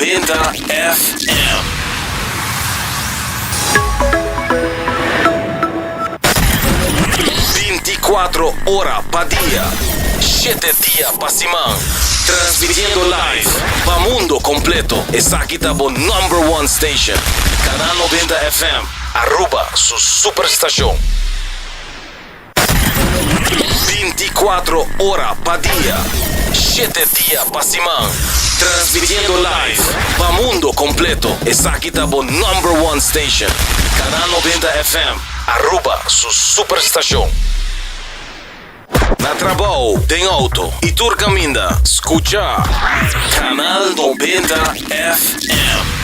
90 FM. Binticuatro ora pa dia, shete dia pa siman, transmitiendo live pa mundo completo. Esaki ta bo number one station, Canal 90 FM, Aruba su superstacion. Binticuatro ora pa dia, shete dia pa siman, transmitiendo live pa mundo completo. Esaki ta bo number one station, Canal 90 FM, Aruba su superstacion. Na trabou, den auto y tur caminda, scucha Canal 90 FM.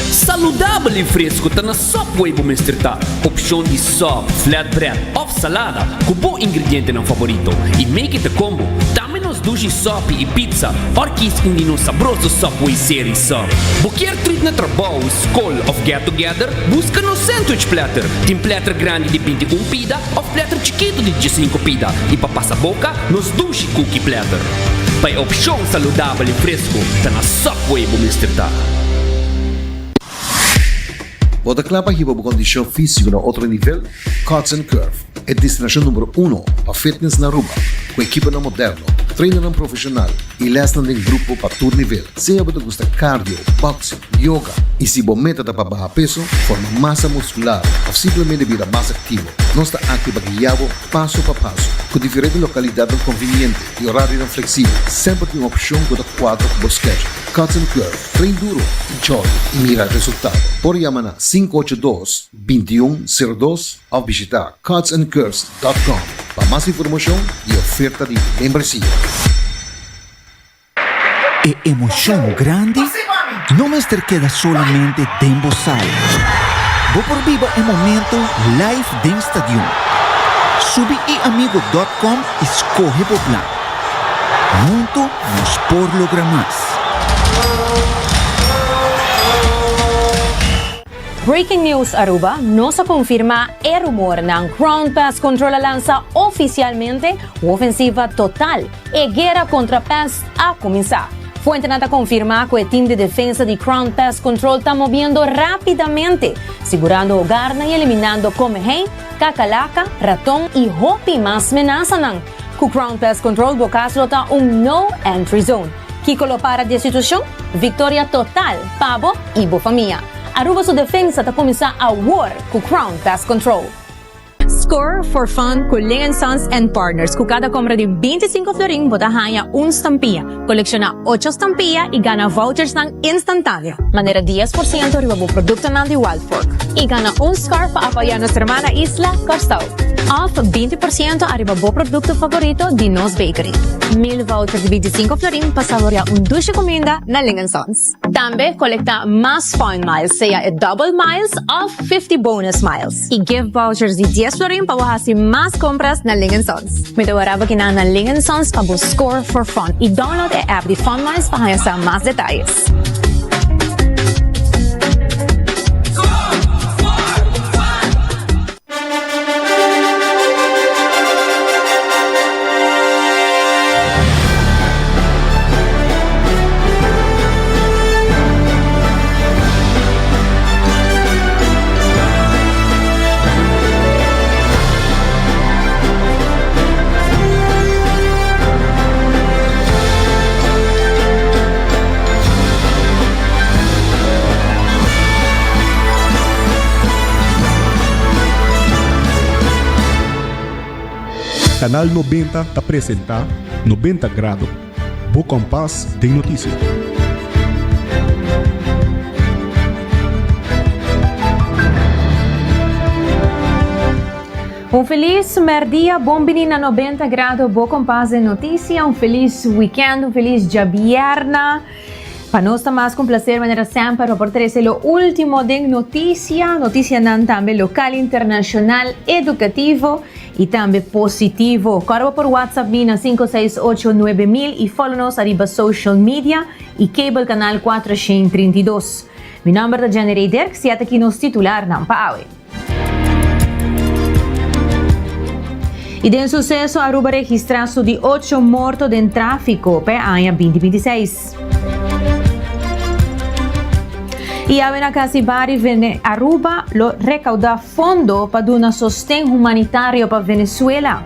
Saludabel i fresku ta na Subway bo mester ta. Opshon di sub, flatbread òf salada ku bo ingredientenan favorito i make it a combo. Tambe nos dushi sopi i pizza òr kis un di nos sabroso Subway Series sub. Bo kier treat na trabou, skol òf get together? Buska nos sandwich platter. Tin platter grandi di 21 pida òf platter chikitu di diesinko pida i pa pasa boka nos dushi cookie platter. Pa e opshon saludabel i fresku ta na Subway bo mester ta. Bo ta kla pa hiba bo kondishon físiko na otro nivel? Cuts and Curve, e destinashon numero uno pa fitness na Aruba, ku ekiponan moderno, trainernan profeshonal i lèsnan den grupo pa tur nivel. Sea bo ta gusta cardio, boxing, yoga i si bo meta ta pa baha peso, forma masa muskular òf simplemente bira mas aktivo, nos ta aki pa guia bo paso pa paso. Ku diferente lokalidatnan konviniente i orarionan fleksibel, semper tin un opshon ku ta kuadra ku bo schedule. Cuts and Curve, train duro, enjoy i mira resultado. Por yama na 582 2102 òf bishitá cutsandcurves dòt com pa mas informashon i oferta di membresia. E emocion grandi no mester keda solamente den bo sala. Bo por biba e momento live den stadion. Subi iamigo dot com y scoge bo plan. Hunto nos por logra mas. Breaking News Aruba, Nos a confirma e rumornan. Crown Pest Control a lansa oficialmente un ofensiva total. E guera contra pest a cuminsa. Fuentenan ta confirma cu e team di defensa di Crown Pest Control ta moviendo rapidamente, sigurando hogarnan y eliminando comehei, cacalaca, raton y hopi mas menasanan. Cu Crown Pest Control bo cas lo ta un no entry zone. Kico lo para di e situacion? Victoria total pa bo y bo famia. Aruba su defensa ta cuminsa awor cu Crown Pest Control. Score for fun cu Ling Sons and Partners. Cu cada compra di 25 florin bo ta haña un stampia. Colecciona ocho stampia y gana vouchersnan instantaneo. Manera 10% riba bo productonan di Wild Fork. Y gana un scarf pa apoya nos hermana isla, Kòrsou. Of 20% ariba bo producto favorito di nos bakery. Mil vouchers di 25 florin pa saborea un dushi cuminda na Ling Sons. Tambe colecta mas Fun Miles, sea e Double Miles of 50 Bonus Miles. Y gift vouchers di 10 florin pa bo haci mas compras na Ling Sons. Mi ta wara bo kinan na Ling Sons pa bo score for fun. Y download e app di Fun Miles pa haña sa mas detayes. Canal 90 ta presenta 90 Grado, bo kompas den notisia. Un felis merdia, bon bini na 90 Grado, bo kompas den notisia. Un felis weekend, un felis djabierna. Pa nos ta mas ku un placer manera semper pa por trece lo ultimo den noticia, noticianan tambe local, internacional, educativo y tambe positivo. Corda bo por WhatsApp mi na 568 9000 y follow nos ariba social media y cable canal 432. Mi nomber ta Jenny Rey Dirks y ata aki nos titularnan pa awe. Y den suceso Aruba registra su di ocho morto den trafico pa e aña binti binti seis. Y awe na Casibari Vene Aruba lo recauda fondo pa duna sosten humanitario pa Venezuela.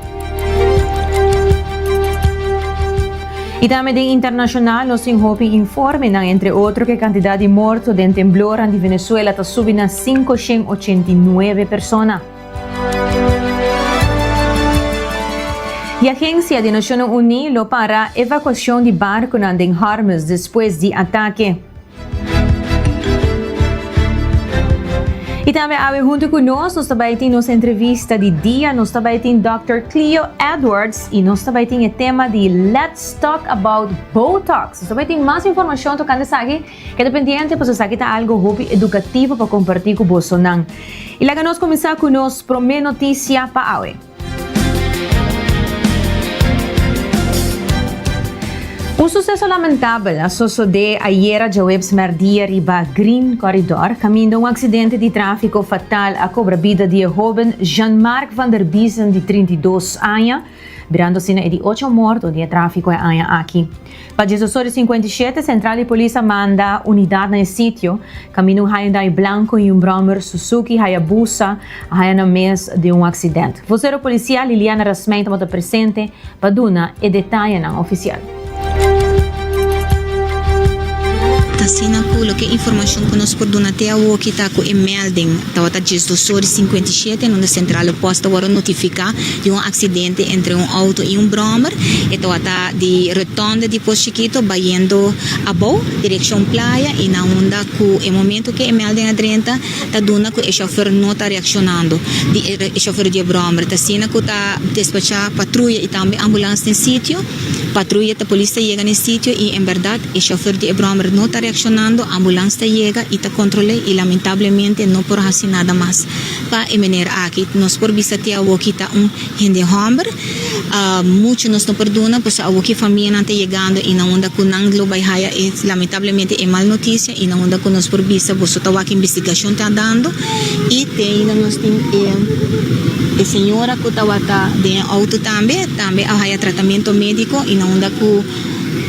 Y tambe den internacional nos tin hopi informenan, entre otro cu e cantidad di morto den temblornan di Venezuela ta subi na 589 persona. E agencia di Nacionnan Uni lo para evacuacion di barconan den Hormuz despues di atake. Y tambe awe hunto cu nos, nos ta bay tin nos entrevista di dia. Nos ta bay tin Dòkter Cleo Edwards y nos ta bay tin e tema di Let's Talk About Botox. Nos ta bay tin mas informacion tocante esaki. Keda pendiente pasobra esaki ta algo hopi educativo pa comparti cu bosonan. Y laga nos cuminsa cu nos prome noticia pa awe. Un suceso lamentabel a sosode ayera djaweps merdia riba Green Corridor, caminda un accidente di trafico fatal a cobra bida di e hoben Jean-Marc van der Biesen di 32 aña, Birando asina e di ocho morto di e tráfiko e aña aki. Pa diesdos ora i 57 sentral di polis a manda unidat na e sitio, kaminda un Hyundai blanko i un bròmer Suzuki Hayabusa a haña nan mes den un aksident. Vosero polisial Liliana Rasmijn tabata presente pa duna e detayenan ofisial. Ta asina ku loke informashon ku nos por duna te awoki ta ku e melding tabata 12 ora i 57 en unda Centrale Post ta wòrdu notifiká di un aksidente entre un outo i un bròmer. E tabata di rotonde di Pos Chikito bayendo abou direkshon Playa i na unda ku e momento ku e melding a drenta ta duna ku e shòfer no ta reakshonando di e shòfer di e bròmer. Ta asina ku ta despachá patruya i tambe ambulans den sitio. Patruya ta polis ta yega n'e sitio y en berdad e chofer di e brommer no ta reaccionando, ambulans ta yega y ta control'e y lamentablemente no por haci nada mas pa e meneer aki. Nos por bisa te awoki ta un hende homber, mucho nos no por duna pasobra awoki famianan ta yegando y na unda cu nan lo bay haya e lamentablemente e mal noticia y na unda cu nos por bisa boso ta wak investigacion ta dando y te ainda nos tin e señora cu tawata den e auto tambe. Tambe a haya tratamento medico y na unda cu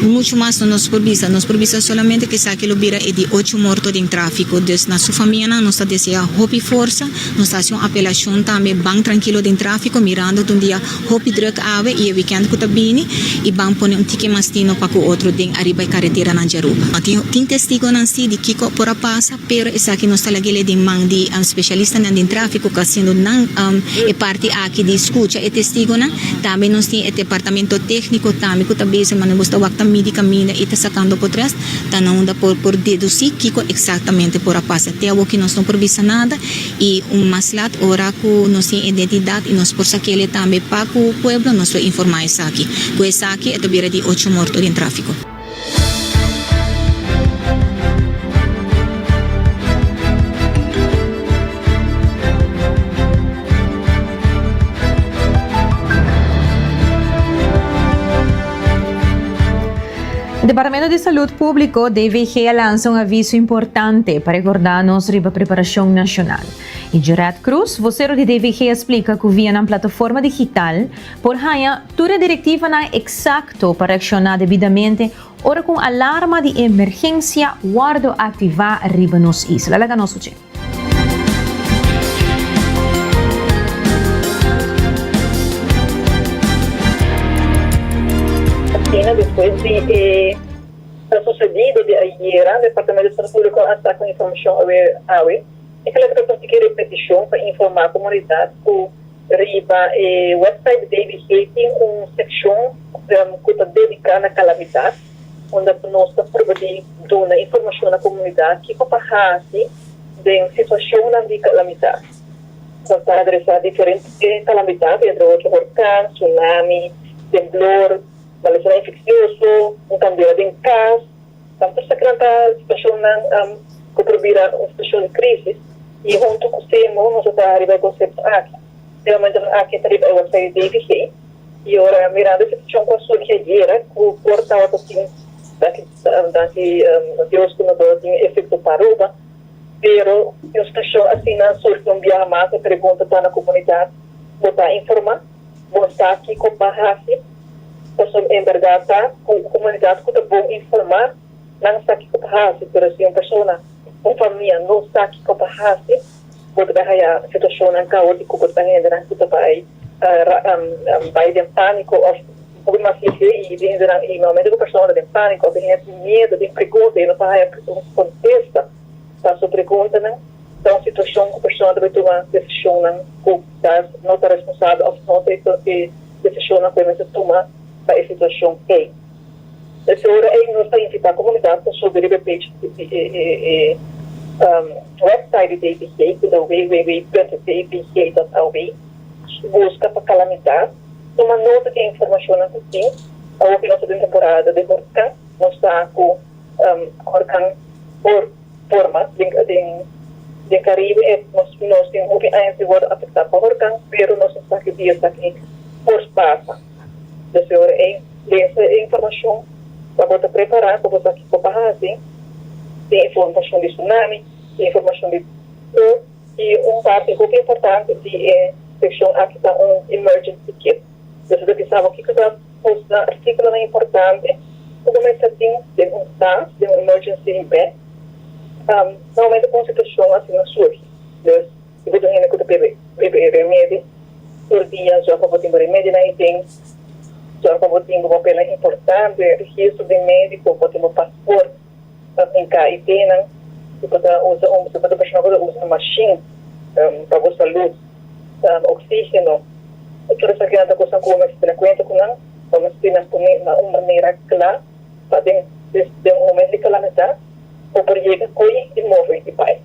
mucho mas no nos por bisa. Nos por bisa solamente cu esaki lo bira e di ocho morto den trafico. Dus na su famianan nos ta desea hopi forsa. Nos ta haci un apelacion tambe ban trankilo den trafico mirando ta un dia hopi druk awe y e weekend cu ta bini y ban pone un tiki mas tino pa cu otro den ariba e careteranan di Aruba. Tin testigonan si di kico por a pasa. Pero esaki nos ta lag'el den man di spesialistanan den tráfiko ku hasiendo nan e parti aki di skucha e testigonan. Tambe nos tin e departamento tékniko tambe ku ta bezig manera bo ta wak ta midi kaminda i ta sakando potrès ta na unda por por dedusí kiko eksaktamente por a pasa. Te awoki nos no por bisa nada i un mas lat ora ku nos tin identidat i nos por sak'el tambe pa ku pueblo nos lo informá esaki. Ku esaki e ta bira di ocho morto den tráfiko. Departamento di Salud Público, DVG, a lansa un aviso importante pa recordá nos riba preparacion nacional. Y Gerard Cruz, vocero di DVG, a splica cu via nan plataforma digital por haña tur e directivanan exacto To pa reakshoná debidamente ora ku un alarma di emergensia wòrdu aktivá riba nos isla. Laga nos skuch'é. Asina, despues di e sucedido di ayera, Departamento di Salud Publico a saca un informacion awe. E kla ta un tiki repeticion pa informa comunidad cu Riba e website di DBG tin un sekshon ku ta dediká na kalamidat, unda ku nos ta prueba di duna informashon na komunidat kiko pa hasi den situashonnan di kalamidat. Nos ta adresá diferente kalamidat, entre otro orkan, tsunami, temblor, malesanan infeksioso, un kandela den kas. Tantu esaki ta situashonnan ku por bira un situashon di krísis i huntu ku SEMO nos a traha riba e konsepto aki. Den momentonan aki ta riba e website di DVG i ora mirando e situashon ku a surgi ayera ku por tabata tin danki danki Dios ku no tabata tin efekto pa Aruba pero si un situashon asina a surgi un biaha mas e pregunta ta na komunidat bo ta informa? Bo sa kiko pa hasi? Pasobra en bèrdat ta ku komunidat ku ta bon informá nan sa kiko pa hasi, pero si un persona, un famia no sa kiko pa hasi, bo ta bai haya situashonnan kaótiko, bo ta bai hendenan ku ta bai bai den pániko òf hopi mas lihé i den hendenan i normalmente ku persona ta den pániko òf den hende miedu, den pregunta i no ta haya un kontesta pa su preguntanan. Ta un situashon ku persona ta bai tuma desishonnan ku kisas no ta responsabel òf no ta e desishonnan ku e mester tuma pa e situashon ei. Esei ora ei nos ta invitá komunidat pa subi riba e page di e website di DPG ku ta www.dpg.aw, buska pa kalamidat, tuma nota di e informashonnan ku tin. Awor ku nos ta den temporada di horkan, nos sa ku horkan por. Forma den den Caribe e nos nos tin hopi aña si worde afecta pa horcan pero nos no sa ki dia esaki por pasa. Desde ora ey lesa e informacion pa bo ta prepara pa bo sa kico pa haci. Tin informacion di tsunami, tin informacion di tur y un parti hopi importante di e seccion aki ta un emergency kit. Desde ta bisa bo kico ta. Posta artíkulonan importante ku bo mester tin den un tas, den un emergency bag, na momento ku un situashon asina surgi. Dus, si bo ta un hende ku ta bebe bebe remedi tur dia, zòrg pa bo tin bo remedinan ei den, zòrg pa bo tin bo papelnan importante, registro di médiko, bo tin bo pasport pa finká ei dennan, si bo ta usa un, si bo ta persona ku ta usa mashin pa bo salud. oxígeno. Tur esakinan ta kosnan ku bo mester tene kuenta ku nan, bo mester tene nan pone na un manera kla pa den den un momento di kalamidat bo por yega koe i move i bai.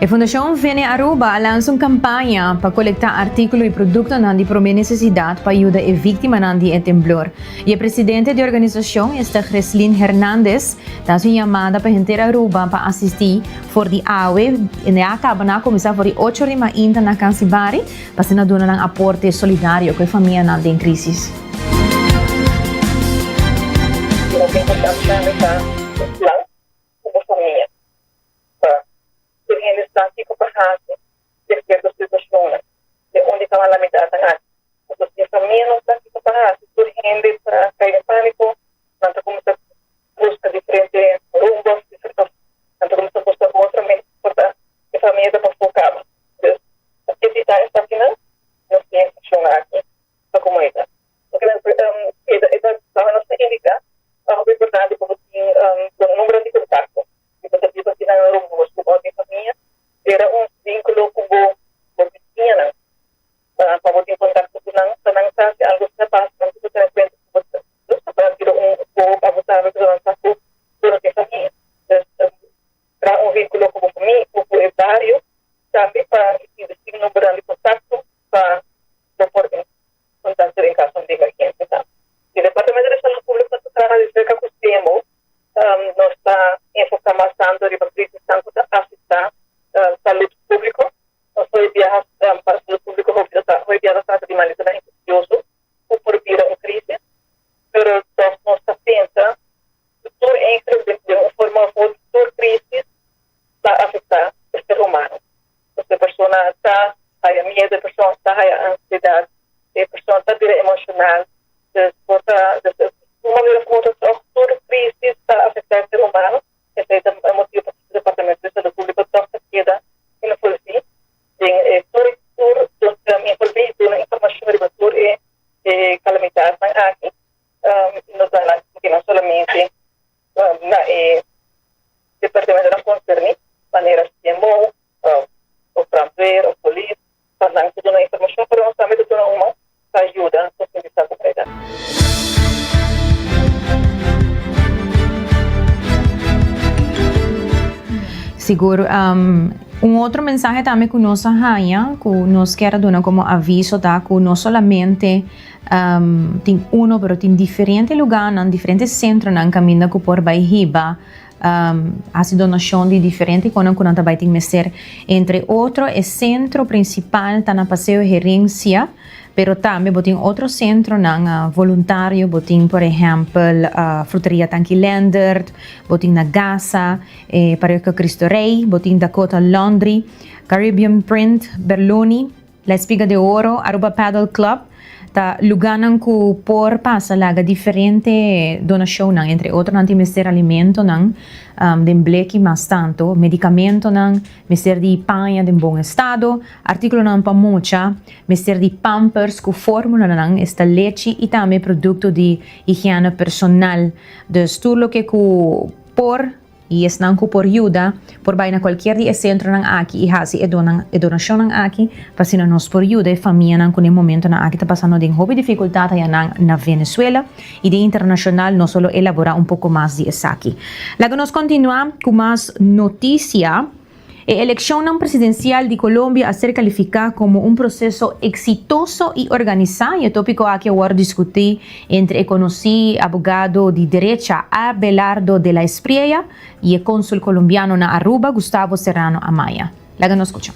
E Fundashon Vene Aruba a lansa un kampaña pa kolektá artíkulo i produktonan di promé nesesidat pa yuda e víktimanan di e temblor. I e presidente di e organisashon, esta Greslin Hernandez, ta hasi un yamada pa henter Aruba pa asistí for di awe i a kaba nan a kuminsá for di ocho ora di mainta na Kansibari pa asina duna nan aporte solidario ku e famianan den krísis. Loke importante tambe ta un plan ku bo famia pa tur hende sa kiko pa hasi den sierto situashonnan den unda e kalamidatnan aki. Pasobra si e famia no sa kiko pa hasi tur hende ta kai den pániko, nan ta kuminsá buska diferente rumbo, nan ta kuminsá buska otro mente por ta e famia ta pafó kaba. Dus pa evitá esakinan nos tin e akshon aki pa komunidat. Loke nan e ta tambe nos ta indiká ta hopi importante pa bo tin bo numero di kontakto. Si bo ta biba asina na rumbo ku bo tin famia, sera un vínkulo ku bo bo bisiñanan pa bo tin kontakto ku nan, pa nan sa si algu ta pasa, nan por tene kuenta ku bo ta pa nan tira un ojo pa bo tambe pasobra nan sa ku bo no tin famia. Dus traha un vínkulo ku bo famia, ku e bario tambe pa tin numberonan di kontakto pa bo por kontakto den kaso di emergensia tambe. E Departamento di Salud Públiko ta traha di serka ku CMO. Nos ta enfoká mas tantu riba krisisnan ku ta afektá salud públiko. Nos hopi biaha pa salud públiko hopi ta hopi biaha ta trata di malesanan infektioso ku por bira un krisis, pero tòg nos ta pensa ku tur eigenlijk den un forma òf otro tur krisis ta afektá e ser humano. Pasobra e persona ta haya miedu, e persona ta haya ansiedat, e persona ta bira emoshonal. Dus por ta, dus un manera of otro tòg tur krisis ta afektá e ser humano. Esei ta e motibu pasobra Departamento di Salud Públiko tòg ta keda envolví den e tur tur envolví i duna informashon riba tur e e kalamidatnan aki. Nos ta no solamente na e departamentonan konserní, manera CMO òf brandweer òf polis, pa nan ta duna informashon, pero nos tambe ta duna un man pa yuda konsientisá komunidat. Sigur. Un otro mensahe tambe ku nos a haña ku nos kier a duna komo aviso ta ku no solamente Tin uno pero tin diferente lugarnan, diferente centronan caminda cu por bay hiba haci donacion di diferente conan cu nan ta bay tin mester. Entre otro e centro principal ta na Paseo Herencia. Pero tambe bo tin otro centronan voluntario, bo tin por ehempel Fruteria Tanki Leendert, bo tin na Gaza, e Parroquia Cristo Rey, bo tin Dakota Laundry, Caribbean Print, Berloni, La Espiga de Oro, Aruba Paddle Club, ta lugánan ku por pasa laga diferente donashonnan, entre otro nan tin mester alimentonan den bleki mas tantu, medikamentonan, mester di paña den bon estado, artíkulonan pa mucha, mester di pampers ku fórmulanan, esta lechi i tambe produkto di higiena personal. Dus tur loke ku por. I esnan ku por yuda por bai na kualkier di e sentronan aki i hasi e e donashonnan aki pa asina nos por yuda e famianan ku na e momentonan aki ta pasando den hopi difikultat ayanan na Venezuela i den internashonal. Nos lo elaborá un poko mas di esaki. Laga nos kontinuá ku mas notisia. E elekshonnan presidensial di Colombia a ser kalifiká komo un proseso eksitoso i organisá i e tópiko aki a wòrdu diskutí entre e konosí abogado di derecha Abelardo de la Espriella i e kónsul kolombiano na Aruba, Gustavo Serrano Amaya. Laga nos skucha.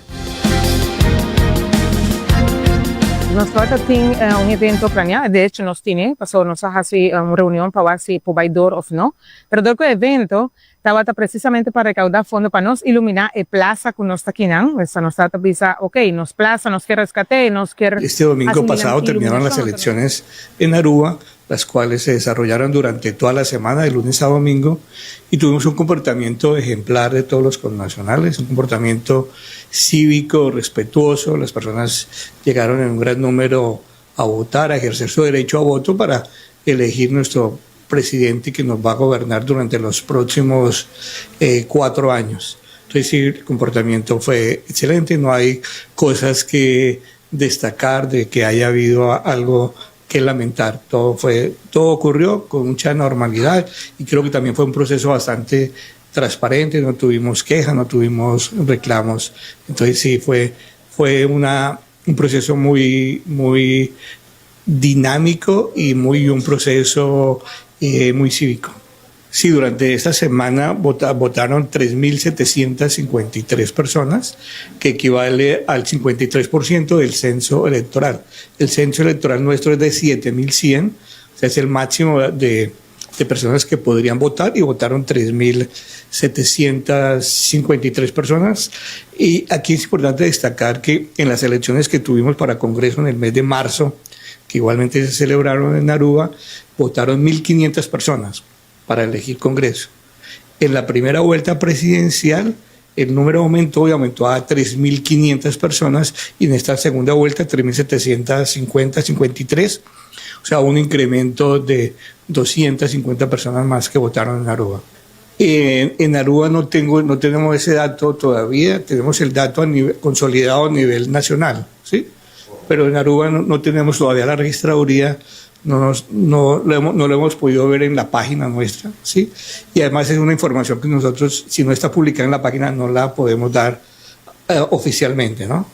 Nos tabata tin un evento planeá, de hecho nos tine, pasobra nos a hasi un reunion pa wak si por bai dor of no, pero dor ku e evento Tabata precisamente pa recauda fondo pa nos ilumina e plaza cu nos ta kinan. Esta nos tabata bisa, ok, nos plaza nos kier rescate, nos kier Este domingo haci pasado terminaron las iluminacion. elecciones en Aruba, las cuales se desarrollaron durante toda la semana, de lunes a domingo, y tuvimos un comportamiento ejemplar de todos los connacionales, un comportamiento cívico, respetuoso, las personas llegaron en un gran número a votar, a ejercer su derecho a voto para elegir nuestro presidente que nos va a gobernar durante los próximos eh, cuatro años. Entonces, sí, el comportamiento fue excelente, no hay cosas que destacar de que haya habido algo que lamentar. Todo fue, todo ocurrió con mucha normalidad y creo que también fue un proceso bastante transparente, no tuvimos quejas, no tuvimos reclamos. Entonces sí, fue, fue una, un proceso muy, muy dinámico y muy un proceso eh, muy cívico. Sí, durante esta semana vota, votaron 3.753 personas, que equivale al 53% del censo electoral. El censo electoral nuestro es de 7.100, o sea, es el máximo de, de personas que podrían votar y votaron 3.753 personas. Y aquí es importante destacar que en las elecciones que tuvimos para Congreso en el mes de marzo, que igualmente se celebraron en Aruba, votaron 1.500 personas para elegir Congreso. En la primera vuelta presidencial, el número aumentó y aumentó a 3.500 personas y en esta segunda vuelta 3.750, 53, o sea, un incremento de 250 personas más que votaron en Aruba. En, Aruba no, tengo, no tenemos ese dato todavía, tenemos el dato a nivel, consolidado a nivel nacional, ¿sí? Pero en Aruba no, no tenemos todavía la registraduría, no, nos, no, lo hemos, no lo hemos podido ver en la página nuestra, ¿sí? Y además es una información que nosotros, si no está publicada en la página, no la podemos dar eh, oficialmente, ¿no?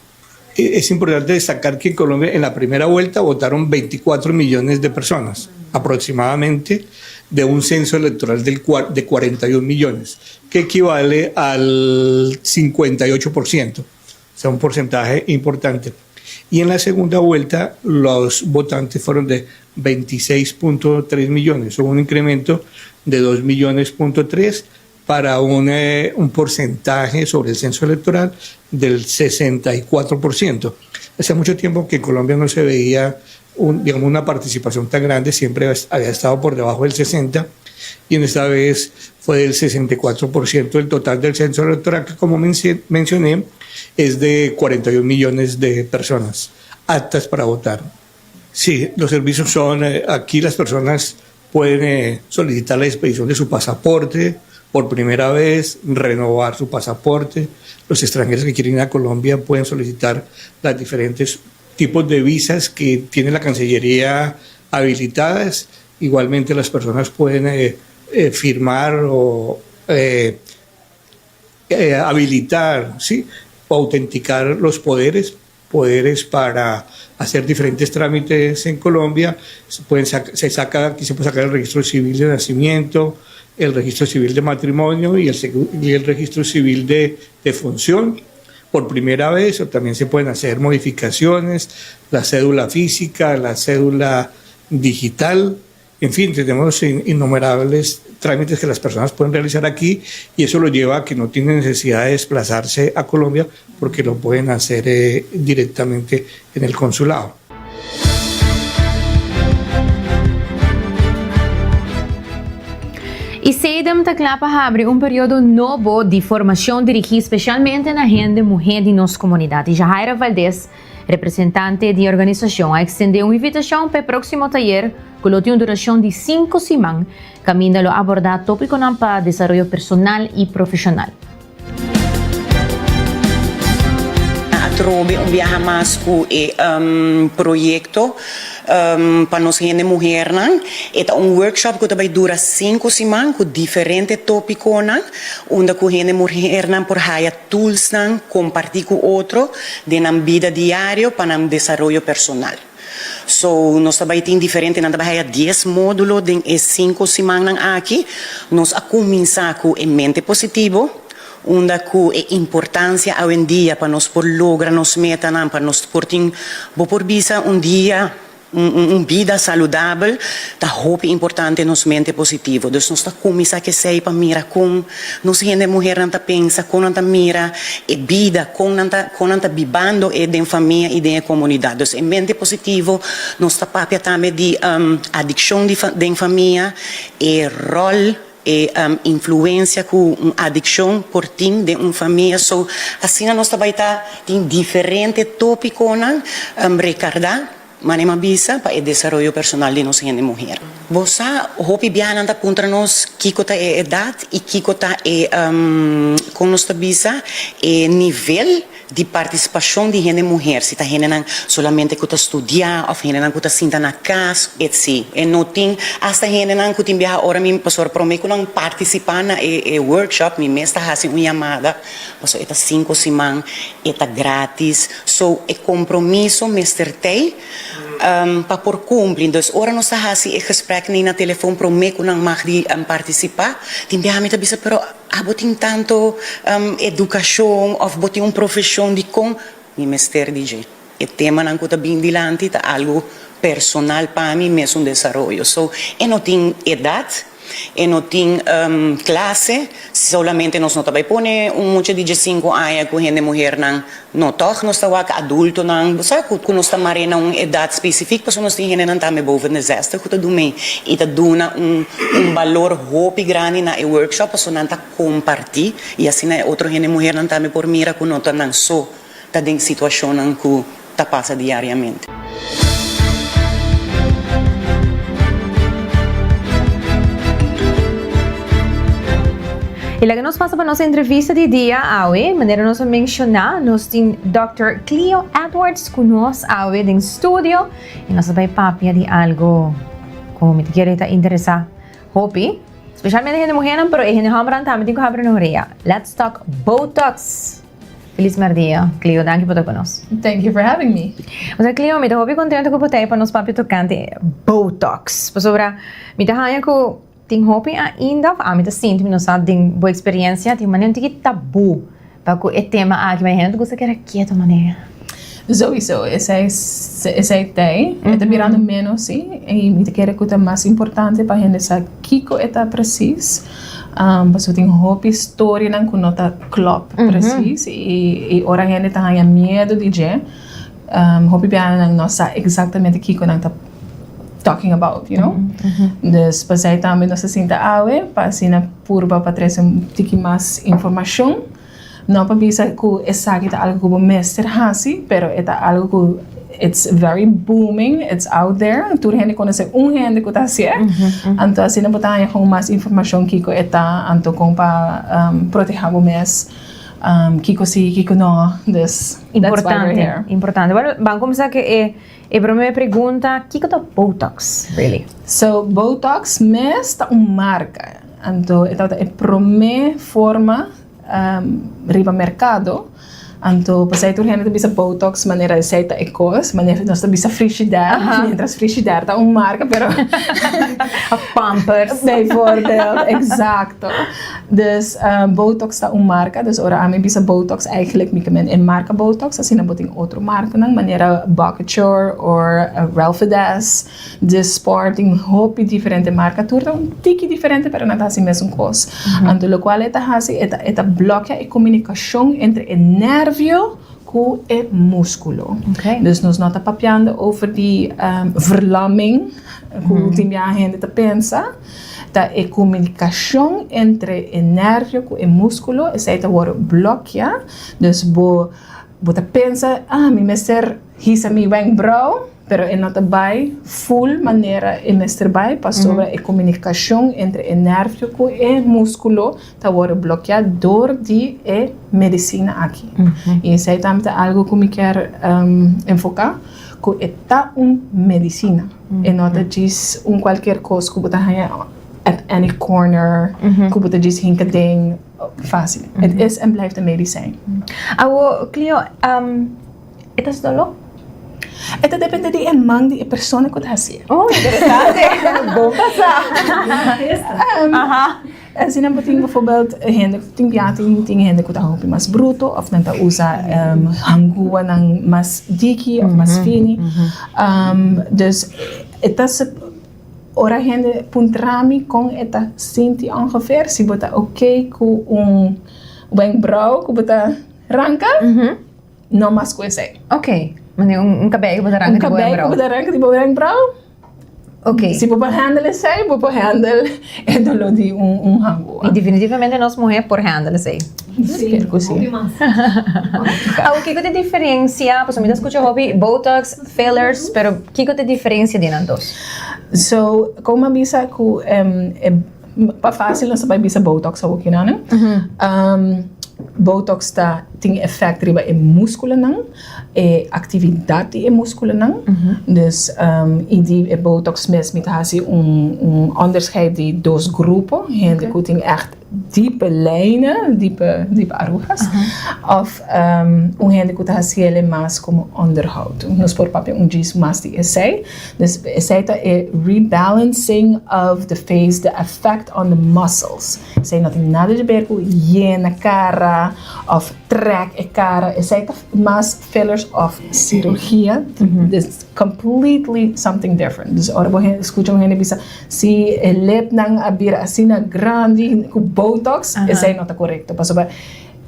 E, es importante destacar que en Colombia en la primera vuelta votaron 24 millones de personas, aproximadamente, de un censo electoral del, de 41 millones, que equivale al 58%, o sea, un porcentaje importante. Y en la segunda vuelta los votantes fueron de 26.3 millones, hubo un incremento de 2 millones punto 3 para un, eh, un porcentaje sobre el censo electoral del 64%. Hace mucho tiempo que en Colombia no se veía un, digamos, una participación tan grande, siempre había estado por debajo del 60 y en esta vez fue del 64% del total del censo electoral, que como mencioné, es de 41 millones de personas aptas para votar. Sí, los servicios son, eh, aquí las personas pueden eh, solicitar la expedición de su pasaporte por primera vez, renovar su pasaporte. Los extranjeros que quieren ir a Colombia pueden solicitar las diferentes tipos de visas que tiene la Cancillería habilitadas. Igualmente las personas pueden eh, eh, firmar o eh, habilitar, ¿sí? o autenticar los poderes, poderes para hacer diferentes trámites en Colombia. Se, pueden se saca, aquí se puede sacar el registro civil de nacimiento, el registro civil de matrimonio y el, y el registro civil de, de función. por primera vez o también se pueden hacer modificaciones, la cédula física, la cédula digital, en fin, tenemos innumerables trámites que las personas pueden realizar aquí y eso lo lleva a que no tienen necesidad de desplazarse a Colombia porque lo pueden hacer eh, directamente en el consulado. E CEDEM ta kla pa habri un periodo nobo di formacion dirigi specialmente na hende muhe di nos comunidad. Y Jahaira Valdez, representante di e organisacion, a extende un invitacion pa e proximo tayer cu lo tin un duracion di cinco siman, caminda lo aborda topiconan pa desaroyo personal y profesional. Atrobe un biaha mas ku e proyekto pa nos hende muhernan. E ta un workshop ku ta bai dura sinku siman ku diferente topikonan unda ku hende muhernan por haya toolsnan kompartí ku otro den nan bida diario pa nan desaroyo personal. So nos ta bai tin diferente, nan ta bai haya dies modulo den e sinku simannan aki. Nos a kuminsá ku e mente positivo, unda ku e importansia awendia pa nos por logra nos metanan, pa nos por tin, bo por bisa un dia, un bida saludabel, ta hopi importante nos mente positivo. Dus nos ta kuminsá ku esei pa mira kon nos hende muhernan ta pensa, kon nan ta mira e bida, kon nan ta kon nan ta bibando e den famia i den e komunidat. Dus e mente positivo, nos ta papia tambe di adikshon di den famia, e ròl, e influensia ku un adikshon por tin den un famia. So asina nos ta bai ta tin diferente topikonan rekardá. Mane m'a bisa pa e desaroyo personal di nos hende muher. Bo sa, hopi biahanan ta puntra nos kiko ta e edat i kiko ta e, kon nos ta bisa, e nivel di partisipashon di hende muher, si ta hendenan solamente ku ta studia òf hendenan ku ta sinta na kas, etsi. E no tin asta hendenan ku tin biaha ora mi, pasobra promé ku nan partisipá na e workshop mi mes ta hasi un yamada, pasobra e ta sinku siman, e ta gratis. So e compromiso mester tey pa por cumpli. Dus ora nos ta haci e gesprek ni na telefon prome cu nan mag di participa, tin biaha mi ta bisa pero abo tin tanto educacion of bo tin un profesion dicon mi mester di dje? E temanan cu ta bin dilanti ta algo personal pa mi mesun desaroyo. So e no tin edad. E no tin clase, solamente nos no ta bay pone un mucha di diescinco aña cu hende muhernan, no toch, nos ta wak adultonan, bo sa cu nos ta mare na un edad specific pasobra nos tin hendenan tambe boven de zestig cu ta dumey y ta duna un un balor hopi grandi na e workshop pasobra nan ta comparti y asina e otro hende muhernan tambe por mira cu no ta nan so ta den situacionnan cu ta pasa diariamente. Y laga nos pasa pa nos entrevista di dia awe. Manera nos a menciona, nos tin Dòkter Cleo Edwards cu nos awe den studio. Y nos a bay papia di algo cu mi ta kere ta interesa hopi. Specialmente hende muhernan, pero e hende hombernan tambe tin cu habri nan orea. Let's talk Botox! Feliz merdia, Cleo. Danki pa ta ku nos. Thank you for having me. Osea, Cleo, mi ta hopi kontento ku bo ta ei pa nos papia tokante Botox. Pasobra mi ta haña ku tin hopi ainda, òf ami ta sinti, mi no sa den bo eksperensia, tin manera un tiki tabú pa ku e tema aki, ma e hende ta gusta keda ketu manera. Souiso, esei esei ta ei. E ta birando ménos sí, i mi ta kere ku ta mas importante pa hende sa kiko e ta presis. Pasobra tin hopi storianan ku no ta klòp presis i ora hende ta haña miedu di dje, hopi biaha nan no sa eksaktamente kiko nan ta talking about, you know. Dus pasei tambe nos ta sinta awe pa asina purba pa trese un tiki mas informashon. No pa bisa ku esaki ta algu ku bo mester hasi, pero e ta algu ku it's very booming, it's out there, tur hende konosé un hende ku ta hasié. Anto asina bo ta haña kon mas informashon kiko e ta, anto kon pa protehá bo mes, kiko si, kiko no. Dus that's why we're here. Importante, importante. Bueno, ban kuminsá ku e e promé pregunta, kiko ta Botox really? So Botox mes ta un marka, anto e tabata e promé forma. Riba merkado. Anto pasai tur hende ta bisa Botox manera esei ta e kos, manera nos ta bisa Frigidaire, mientras Frigidaire ta un marka pero Of Pampers. Bijvoorbeeld, exacto. Dus Botox ta un marka, dus ora ami bisa Botox eigenlijk mi ke men e marka Botox, asina bo tin otro markanan manera Bocouture or Relfydess. Dysport tin hopi diferente marka, tur ta un tiki diferente pero nan ta hasi mesun kos. Anto lokual e ta hasi e ta e ta blòkia e komunikashon entre e nèrvio ku e múskulo. Dus nos no ta papiando over di verlamming ku tin bia hende ta pensa, ta e komunikashon entre e nèrvio ku e múskulo esei ta wòrdu blòkia, dus bo bo ta pensa ah mi mester hisa mi wenkbrou. Pero e no ta bai full manera e mester bai pasobra e komunikashon entre e nervio ku e muskulo ta wòrdu blokiá dor di e medisina aki. I esei tambe ta algu ku mi kier enfoká, ku e ta un medisina. E no ta djis un kualkier kos ku bo ta haña at any corner, ku bo ta djis hinka den fásil. Het is en blijft een medisijn. Awo, Clio, E ta doló? E ta depende di e man di e persona ku ta hasié. Oh, interesante. Bon pa sa. Asina bo tin bijvoorbeeld hende ku tin bia tin tin hende ku ta hopi mas bruto òf nan ta usa hanguanan mas diki òf mas fini. Dus e ta ora hende puntra mi kon e ta sinti ongeveer si bo ta oké ku un wenkbrauw ku bo ta ranka. No mas ku esei. Ok. Mane un kabei ku bo ta ranka di bo wenkbrauw. Un kabei ku bo ta ranka di bo wenkbrauw. Ok. Si bo por handle esei, bo por handle e doló di un hangua. I definitivamente nos muhé por handle esei. Sí, ku sí. Awor kiko ta e diferensia, pasobra mi ta skucha hopi botox, fillers, pero kiko ta e diferensia di nan dos? So, komo a bisa ku e Pa fácil nos ta bai bisa botox awor kinan. Botox ta tin efect riba e musculonan, e actividad di e musculonan. Dus y di e botox mes mi ta haci un un onderscheid di dos grupo, hende cu tin echt diepe lijnen, diepe diepe arugas, of un hende cu ta haciele mas como onderhoud. Nos por papia un djis mas di esey. Dus esei ta e rebalancing of the face, the effect on the muscles. Esei no tin nada di ber ku yena kara of trek e kara. Esei ta mas fillers of cirurgia. It's completely something different. Dus ora bo skucha un hende bisa si e lipnan a bira asina grandi ku botox, esei no ta korekto pasobra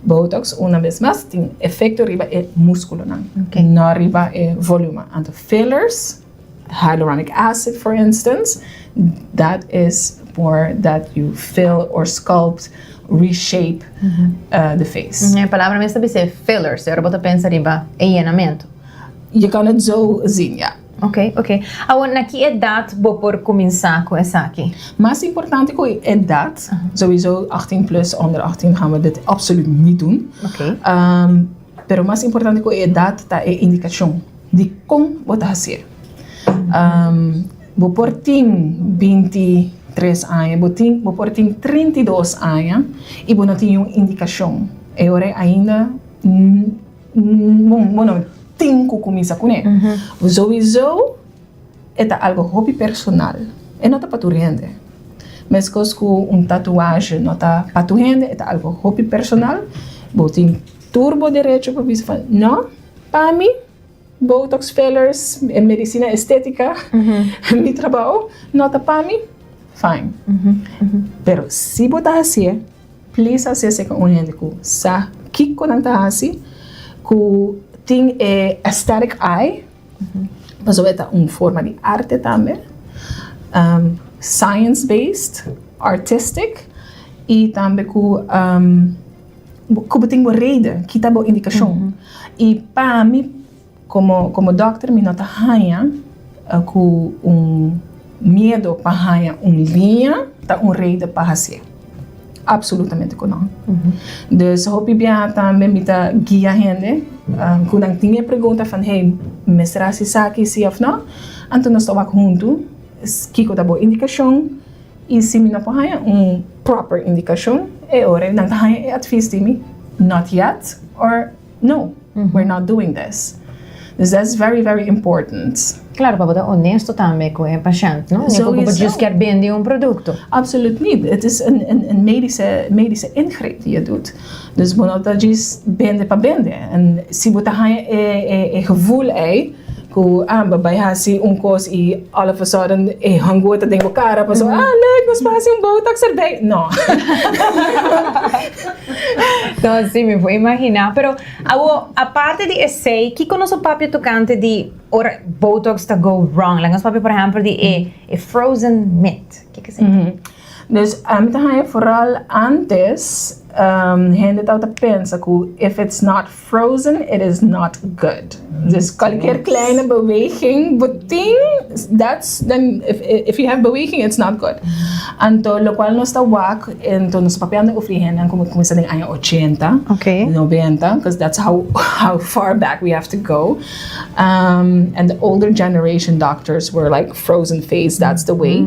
botox una bes mas tin efekto riba e muskulonan, no riba e volume. Anto Fillers, hyaluronic acid for instance, that is more that you fill or sculpt, reshape the face. E palabra mes ta bisa fillers, ora bo ta pensa riba e yenamentu. Je kan het zo zien, ja. Ok, ok. Awor, na ki edat bo por kuminsá ku esaki? Mas importante ku e edat, sowieso 18 plus, onder 18 gaan we dit absoluut niet doen. Ok. Pero mas importante ku e edat ta e indikashon. Dikon bo ta hasié? Bo por tin bintitres aña, bo tin bo por tin 32 aña i bo no tin niun indikashon. E ora ei ainda bo no tin ku kuminsá kuné. Souiso e ta algu hopi personal, e no ta pa tur hende. Meskos ku un tatuahe no ta pa tur hende, e ta algu hopi personal. Bo tin tur bo derecho pa bisa van no. Pa mi, botox, fillers, e medicina estetica, mi trabao no ta pa mi, fine. Pero si bo ta hacié, please hacié cerca un hende cu sa kico nan ta haci, cu tin e aesthetic eye, pasobra e ta un forma di arte tambe, science based, artistic, y tambe cu. Ku bo tin bo reden, ki ta bo indikashon. I pa mi komo komo dòkter mi no ta haña ku un miedo pa haña un liña ta un reden pa hasié. Apsolutamente ku no. Dus hopi bia tambe mi ta guia hende ku nan tin e pregunta van hey mester hasi esaki si òf no, anto nos ta wak huntu kiko ta bo indikashon. I si mi no por haña un proper indikashon, e ora nan ta haña e advis di mi, not yet or. No, we're not doing this. Dus that's very, very important. Claro, pa bo ta honesto tambe cu e pashent, no? Ni cu bo just kier bende un producto. Absoluut niet. Het is een, een, een medische, medische ingreep die je doet. Dus bo no ta djis bende pa bende. En si bo ta haña e, e, e gevoel ei, cu ah, bo bai haci un cos y all of a sudden e hangua ta den bo cara pasobra, ah, leuk, nos por haci un botox erbij. No. No, si, mi por imagina. Pero awo, aparte di esey, kico nos a papia tocante di ora botox ta go wrong? Laga nos papia, por ehempel, di e, e frozen myth. Kico esey ta? Dus mi ta haña vooral antes hende tabata pensa ku if it's not frozen it is not good. Dus cualkier kleine beweging bo tin that's then if if you have beweging it's not good. Anto lokual nos ta wak anto nos ta papiando over di hendenan ku kuminsá den aña ochenta, nobenta, because that's how how far back we have to go. And the older generation doctors were like frozen face that's the way.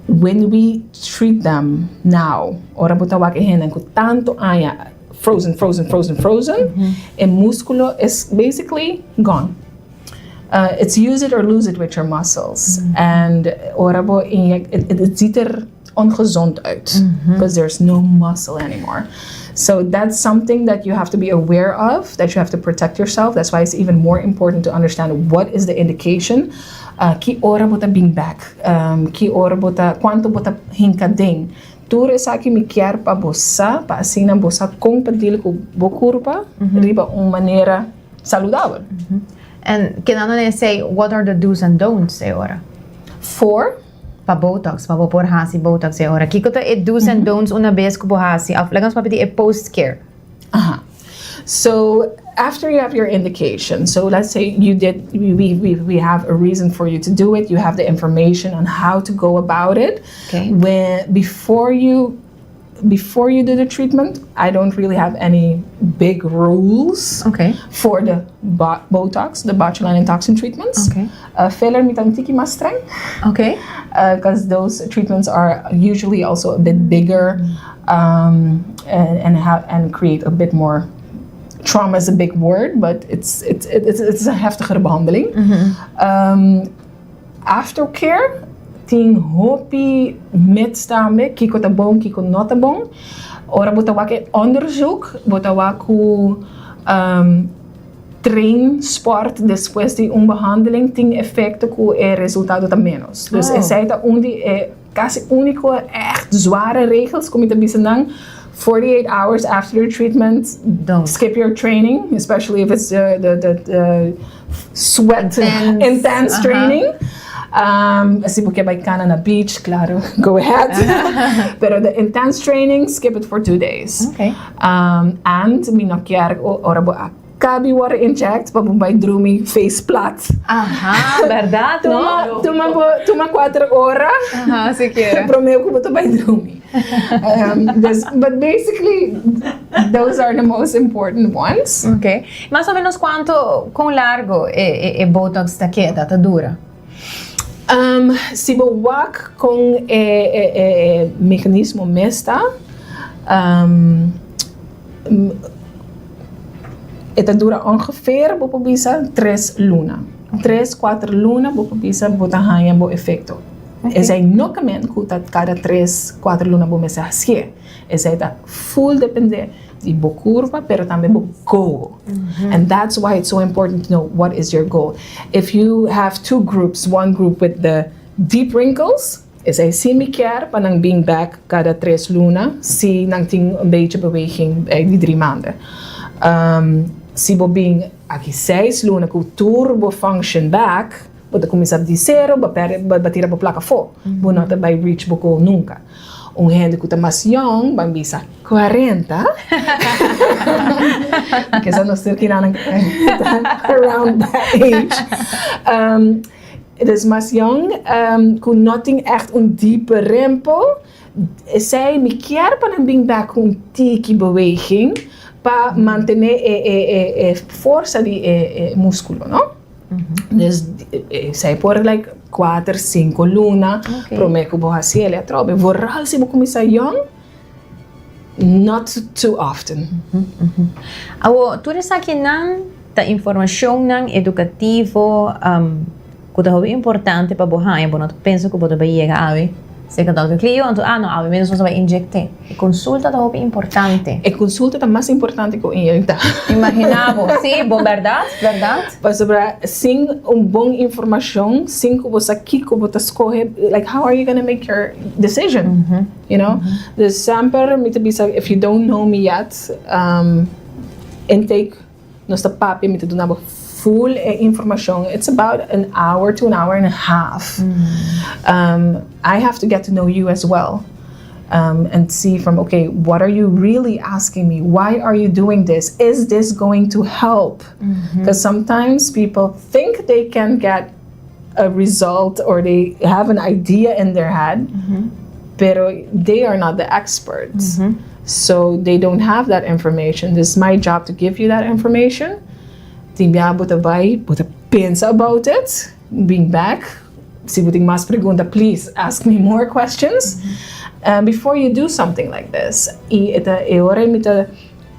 When we treat them now, ora bo ta wak e hendenan ku tantu aña frozen, frozen, frozen, frozen, e múskulo is basically gone. It's use it or lose it with your muscles. And ora bo inject, it ziet er ongezond uit, because there's no muscle anymore. So that's something that you have to be aware of, that you have to protect yourself. That's why it's even more important to understand what is the indication. Ki ora bo ta bin bek? Ki ora bo ta, kuantu bo ta hinka den? Tur esaki mi kier pa bo sa, pa asina bo sa kon pa deal ku bo kurpa riba un manera saludabel. En keda nan esei, what are the do's and don'ts e ora? For? Pa botox, pa bo por hasi botox e ora. Kiko ta e do's and don'ts una bes ku bo hasi? Of laga nos papia di e post care. Aha. So after you have your indication, so let's say you did, we, we, we have a reason for you to do it, you have the information on how to go about it. Okay. When, before you before you do the treatment, I don't really have any big rules okay. for the bo Botox, the botulinum toxin treatments. Okay. Uh, filler mi ta un tiki mas streng. Okay. Because uh, those treatments are usually also a bit bigger um, and, and, have, and create a bit more trauma is a big word, but it's, it's, it's, it's een heftigere behandeling. Mm -hmm. um, aftercare, tin hopi myths tambe, kiko ta bon, kiko no ta bon. Ora bo ta wak e onderzoek, bo ta wak ku um, train sport despues di un behandeling tin efecto ku e resultado ta menos. Dus esei ta un di e casi unico echt zware regels ku mi ta bisa nan, 48 hours after your treatment, Don't. skip your training, especially if it's the, the, the, the sweat Intense. intense training. Si bo ke bai kana na beach, claro, go ahead. Pero the intense training, skip it for 2 days. And mi no kier ora bo a kabi wòrdu inject pa bo bai drumi face plat. Aha, bèrdat, no? Tuma, tuma bo, tuma 4 ora Aha, sikiera. promé ku bo ta bai drumi. Dus, but basically, those are the most important ones. Ok. Mas o menos kuantu, kon largo e, e, e Botox ta keda, ta dura? Si bo wak kon e, e, e mechanismo mes ta, e ta dura ongeveer, bo por bisa, 3 luna. 3, 4 luna, bo por bisa, bo ta haña bo efekto. Esei no ke men ku ta kada 3, 4 luna bo mester hasié. Esei ta full dependé di bo kurpa, pero tambe bo goal. And that's why it's so important to know what is your goal. If you have two groups, one group with the deep wrinkles, esei si mi kier pa nan bin back kada 3 luna, si nan tin een beetje beweging bij die 3 maanden. Si bo bin aki 6 luna ku tur bo function back, bo ta kuminsá di zero, bo perde, bo tira bo plaka afó. Bo no ta bai reach bo goal nunka. Un hende ku ta mas young, ban bisa 40, kisa nos tur kinanan around that age. Dus mas young, ku no tin echt un diepe rimpel, esei mi kier pa nan bin back ku un tiki beweging pa mantené e, e, e, e forsa di e, e múskulo, no? Dus esei por like 4, 5 luna promé ku bo hasi el atrobe. Vooral si bo kuminsá young. Not too often. Awo, tur esakinan ta informacionnan educativo cu ta hopi importante pa bo haña. Bo no ta pensa cu bo ta bay yega awe cerca Dòkter Clio, anto ah no, awe mes nos ta bay inyect'e. E consulta ta hopi importante. E consulta ta mas importante cu inyecta. Imagina bo. Si, bo berdad, berdad. Pasobra sin un bon informacion, sin cu bo sa kico bo ta scoge, like how are you gonna make your decision? You know? Dus semper mi ta bisa if you don't know me yet, intake nos ta papia mi ta duna bo full e informacion. It's about an hour to an hour and a half. I have to get to know you as well and see from okay what are you really asking me? Why are you doing this? Is this going to help? Because sometimes people think they can get a result or they have an idea in their head, pero they are not the experts. So they don't have that information. This is my job to give you that information. Tin bia bo ta bai, bo ta pensa about it, bring back. Si bo tin mas pregunta, please ask me more questions before you do something like this. Y e ta e ora mi ta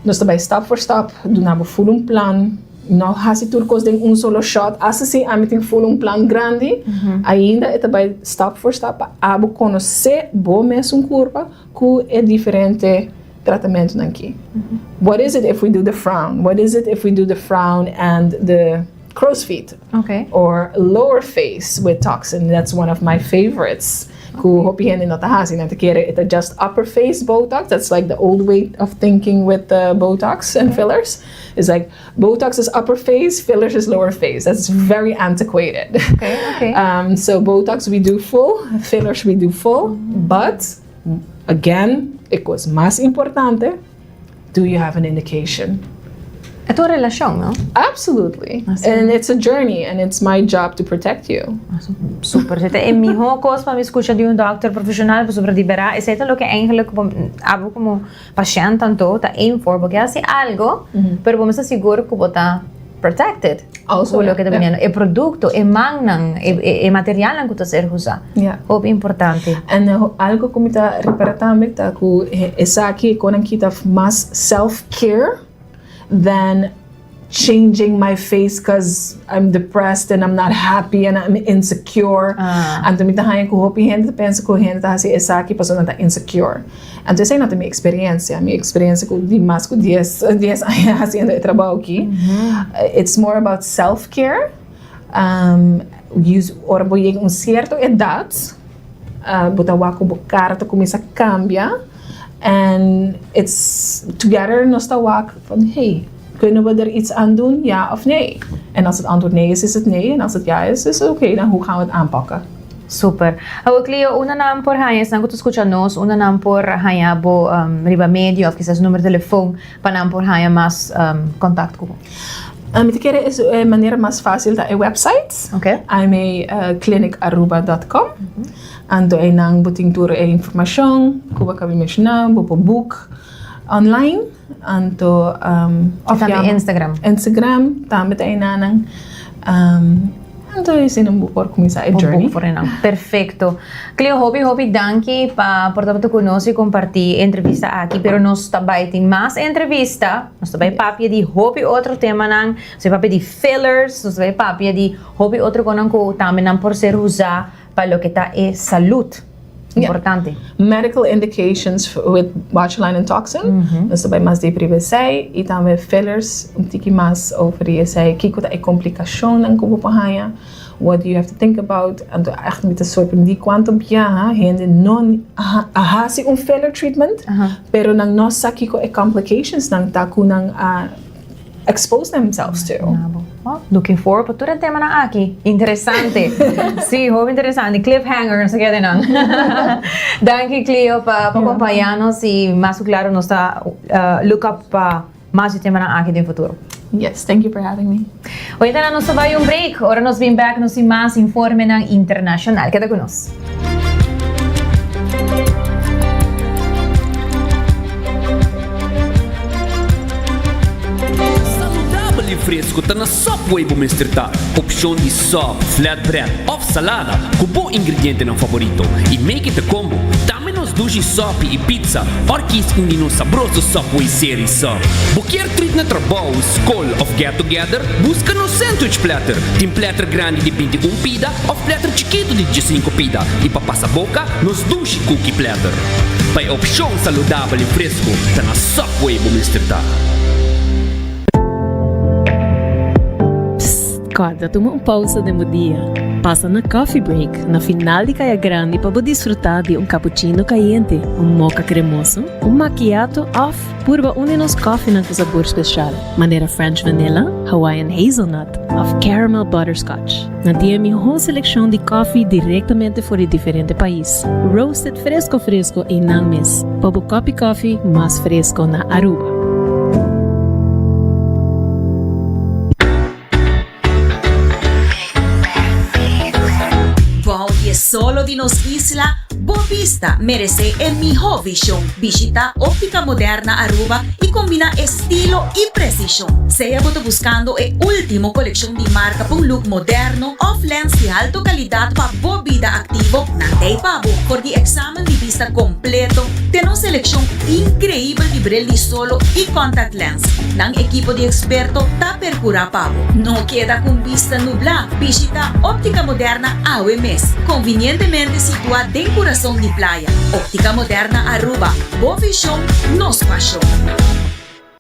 Nos ta bai stap for stap, duna bo ful un plan, no hasi tur kos den un solo shot, asta si ami tin ful un plan grandi, ainda e ta bai stap for stap pa abo konosé bo mesun kurpa ku e diferente tratamentunan ki. What is it if we do the frown? What is it if we do the frown and the crow's feet? Or lower face with toxin, that's one of my favorites. Ku hopi hende no ta hasi, nan ta kere e ta just upper face botox, that's like the old way of thinking with the botox and fillers, it's like botox is upper face, fillers is lower face, that's very antiquated. So botox we do full, fillers we do full, but again e kos mas importante, Do you have an indication? E ta un relashon, no? Absolutely. And it's a journey and it's my job to protect you. Super. Esei ta e mihó kos pa mi skucha di un dòkter profeshonal pasobra di bèrdat esei ta loke eigenlijk bo abo komo pashènt anto ta aim for. Bo ke hasi algo pero bo mester sigur ku bo ta protected ku loke ta biniendo. E produkto, e mannan, e materialnan ku ta ser usá. Hopi importante. En algo ku mi ta ripara tambe ta ku esaki e konan kita mas self care than changing my face cause I'm depressed and I'm not happy and I'm insecure. Anto mi ta haña ku hopi hende ta pensa ku hende ta hasi esaki pasobra nan ta insecure. Anto esei no ta mi experiencia. Mi experiencia ku di mas ku dies dies aña hasiendo e trabou aki, it's more about self care. Ora bo yega un cierto edad, bo ta wak ku bo cara ta cuminsa cambia and it's together nos ta wak van hey, kunnen we er iets aan doen, ja of nee? En als het antwoord nee is, is het nee en als het ja is, is het oké, dan hoe gaan we het aanpakken? Super. Awor Cleo, unda nan por haña esnan ku ta skucha nos, unda nan por haña bo riba medio òf kisas numero telefon pa nan por haña mas kontakt ku bo? Mi ta kere e manera mas fásil ta e website, imaclinicaruba dòt com. Anto einan bo tin tur e informashon ku bo a kaba di menshoná, bo por book online, anto òf yama. Instagram. Instagram tambe ta einanan. Anto esei bo por kuminsá e journey. Perfecto. Cleo, hopi hopi danki pa por tabata ku nos i kompartí e entrevista aki, pero nos ta bai tin mas entrevista, nos ta bai papia di hopi otro temanan, nos ta bai papia di fillers, nos ta bai papia di hopi otro konan ku tambe nan por ser usá pa loke ta e salud. Importante. Medical indications with botulinum toxin, nos ta bai mas diep riba esei i tambe fillers, un tiki mas over di esei, kiko ta e komplikashonnan ku bo por haña, what do you have to think about. Anto ègt mi ta sorprendí kuantu biaha hende no a hasi un filler treatment, pero nan no sa kiko e complicationsnan ta ku nan a expose themselves to. Looking forward pa tur e temanan aki. Interesante. Sí, hopi interesante. Cliffhanger, nos ta keda nan. Danki Cleo pa pa acompaña nos y mas cu claro nos ta look up pa mas di temanan aki den futuro. Yes, thank you for having me. Oyentenan nos ta bai un break. Ora nos bin back nos tin mas informenan internacional. Keda cu nos. Saludabel y fresco ta na Subway bo mester ta. Opcion di sub, flatbread of salada cu bo ingredientenan favorito y make it a combo. Tambe nos. dushi sòpi i pizza or kis un di nos sabroso Subway Series sub. Bo kier treat na trabou, skol of get together? Buska nos sandwich platter. Tin platter grandi di 21 pida of platter chikitu di 15 pida i pa pasa boka nos dushi cookie platter. Pa e opshon saludabel i fresku ta na Subway bo mester ta. Psst, kòrda tuma un pousa den bo dia. Pasa na Coffee Break na final di Kaya Grandi pa bo disfrutá di un cappuccino kayente, un mocha kremoso, un macchiato òf purba un di nos kòfinan ku sabor spesial, manera French Vanilla, Hawaiian Hazelnut òf Caramel Butterscotch. Nan tin e mihó selekshon di kòfi direktamente for di diferente pais, roasted fresko fresko einan mes, pa bo kòpi kòfi mas fresko na Aruba. Bou di e solo di nos isla, bo bista meresé e mihó vishon. Bishitá Óptica Moderna Aruba i kombiná estilo i presishon. Sea bo ta buskando e último kolekshon di marka pa un look moderno òf lens di alto kalidat pa bo bida aktivo, nan ta ei pa bo. For di eksamen di bista kompleto te nos selekshon inkreibel di bril di solo i contact lens, nan ekipo di eksperto ta percura pa bo. No keda cu un bista nubla, bishita Optica Moderna awe mes, convinientemente situa den curason di Playa. Optica Moderna Aruba, bo vision, nos pasion.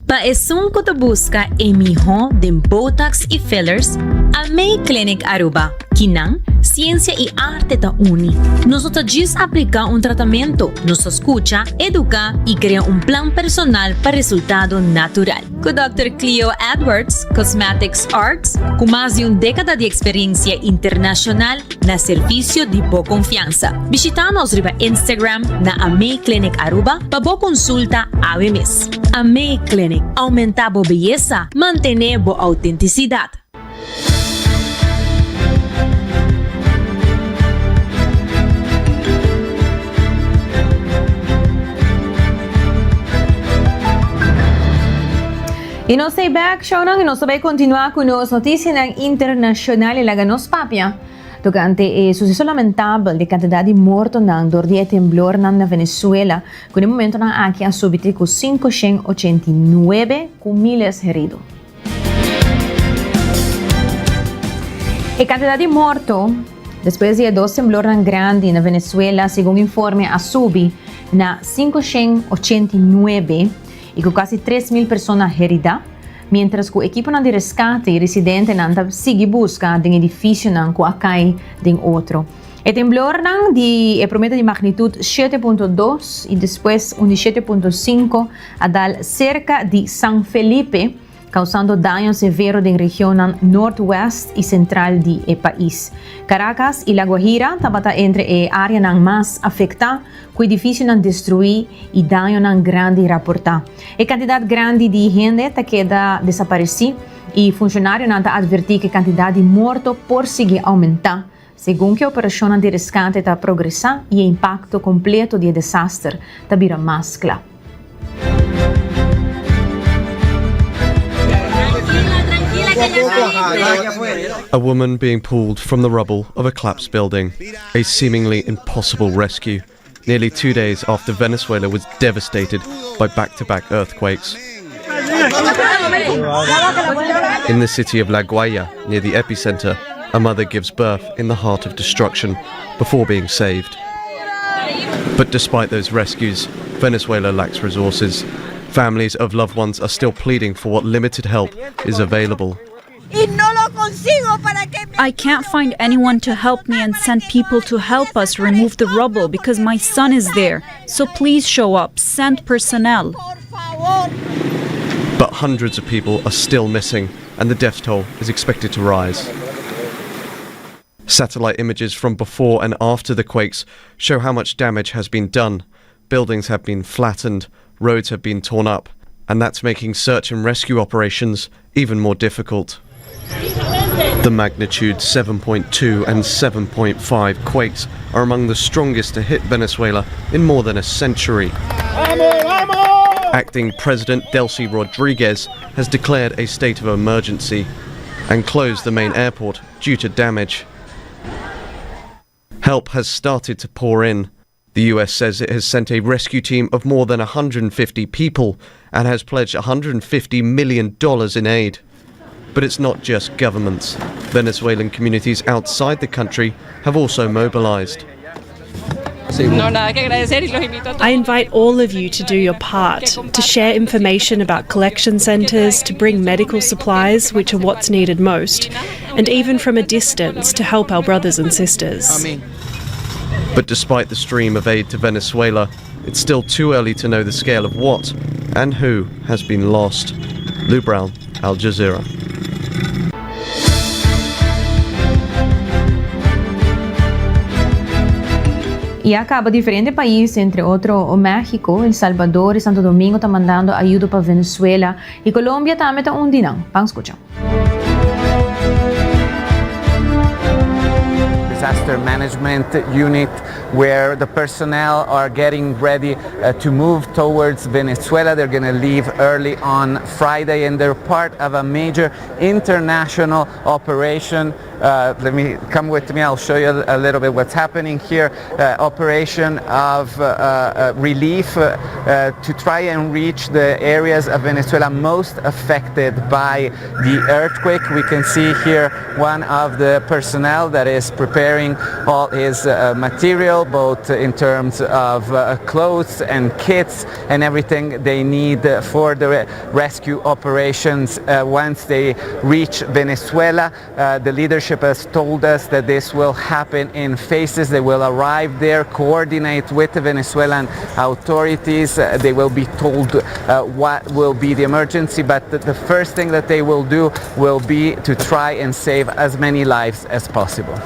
Pa esun cu ta busca e miho den Botox y fillers, Amei Clinic Aruba, kinan ciencia y arte ta uni. Nos no ta djis aplica un tratamento, nos ta scucha, educa y crea un plan personal pa resultado natural. Ku Dòkter Cleo Edwards, Cosmetics Arts, ku mas di un dékada di eksperensia internashonal na servisio di bo konfiansa. Bishitá nos riba Instagram na Amei Clinic Aruba pa bo konsulta awe mes. Amei Clinic, oumentá bo beyesa, mantené bo outentisidat. Y nos ta back shownan y nos ta bay continua cu nos noticianan internacional y laga nos papia tocante e suceso lamentabel di cantidad di mortonan door di e temblornan na Venezuela cu den momentonan aki a subi te cu 589 cu miles herido. E kantidat di morto despues di e dos temblornan grandi na Venezuela segun informe a subi na 589 i ku kasi 3,000 persona herida, mientras ku ekiponan di reskate i residentenan ta sigui buska den edifisionan ku a kai den otro. E temblornan di e promé ta di magnitut 7.2 i despues un di 7.5 a dal serka di San Felipe, causando daño severo den regionnan noordwest y central di e pais. Caracas y La Guajira tabata entre e areanan mas afecta, cu edificionan destrui y dañonan grandi raporta. E cantidad grandi di hende ta keda desapareci y funcionarionan ta adverti cu e cantidad di morto por sigui aumenta segun cu e operacionnan di rescate ta progresa y e impacto completo di e desaster ta bira mas cla. A woman being pulled from the rubble of a collapsed building, a seemingly impossible rescue, nearly two days after Venezuela was devastated by back to back earthquakes. In the city of La Guaira, near the epicenter, a mother gives birth in the heart of destruction before being saved. But despite those rescues, Venezuela lacks resources. Families of loved ones are still pleading for what limited help is available. I can't find anyone to help me and send people to help us remove the rubble because my son is there. So please show up, send personnel. But hundreds of people are still missing, and the death toll is expected to rise. Satellite images from before and after the quakes show how much damage has been done. Buildings have been flattened, roads have been torn up, and that's making search and rescue operations even more difficult. The magnitude 7.2 and 7.5 quakes are among the strongest to hit Venezuela in more than a century. Acting President Delcy Rodriguez has declared a state of emergency and closed the main airport due to damage. Help has started to pour in. The US says it has sent a rescue team of more than 150 people and has pledged $150 million in aid. But it's not just governments. Venezuelan communities outside the country have also mobilized. I invite all of you to do your part, to share information about collection centres, to bring medical supplies, which are what's needed most, and even from a distance to help our brothers and sisters. But despite the stream of aid to Venezuela, it's still too early to know the scale of what and who has been lost. Lou Brown, Al Jazeera. Ya caba diferente pais, entre otro Mexico, El Salvador y Santo Domingo ta mandando ayudo pa Venezuela y Colombia tambe ta un di nan. Ban scucha. Disaster Management Unit where the personnel are getting ready uh, to move towards Venezuela. They're going to leave early on Friday and they're part of a major international operation. Uh, let me come with me. I'll show you a, little bit what's happening here. Uh, operation of uh, uh, relief uh, to try and reach the areas of Venezuela most affected by the earthquake. We can see here one of the personnel that is preparing all his material, both in terms of clothes and kits and everything they need for the re rescue operations once they reach Venezuela. the leadership has told us that this will happen in phases. They will arrive there, coordinate with the Venezuelan authorities. Uh, they will be told uh, what will be the emergency, but the, the first thing that they will do will be to try and save as many lives as possible.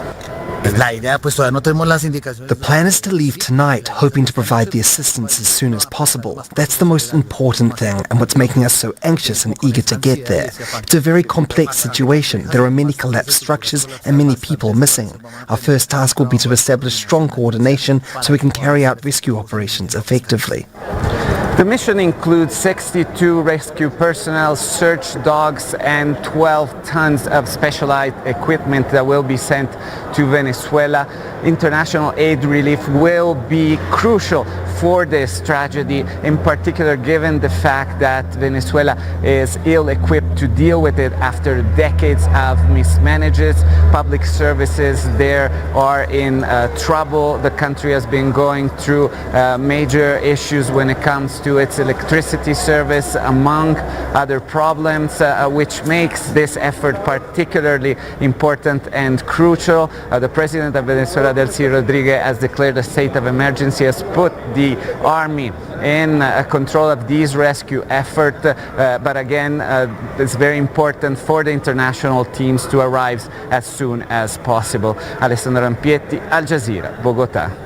The plan is to leave tonight, hoping to provide the assistance as soon as possible. That's the most important thing and what's making us so anxious and eager to get there. It's a very complex situation. There are many collapsed structures and many people missing. Our first task will be to establish strong coordination so we can carry out rescue operations effectively. The mission includes 62 rescue personnel, search dogs and 12 tons of specialized equipment that will be sent to Venezuela. International aid relief will be crucial for this tragedy, in particular given the fact that Venezuela is ill-equipped to deal with it after decades of mismanages. Public services there are in uh, trouble. The country has been going through uh, major issues when it comes to its electricity service, among other problems, uh, which makes this effort particularly important and crucial. Uh, the president of Venezuela, Delcy Rodriguez, has declared a state of emergency, has put the army in uh, control of these rescue effort. Uh, but again, uh, it's very important for the international teams to arrive as soon as possible. Alessandro Rampietti, Al Jazeera, Bogota.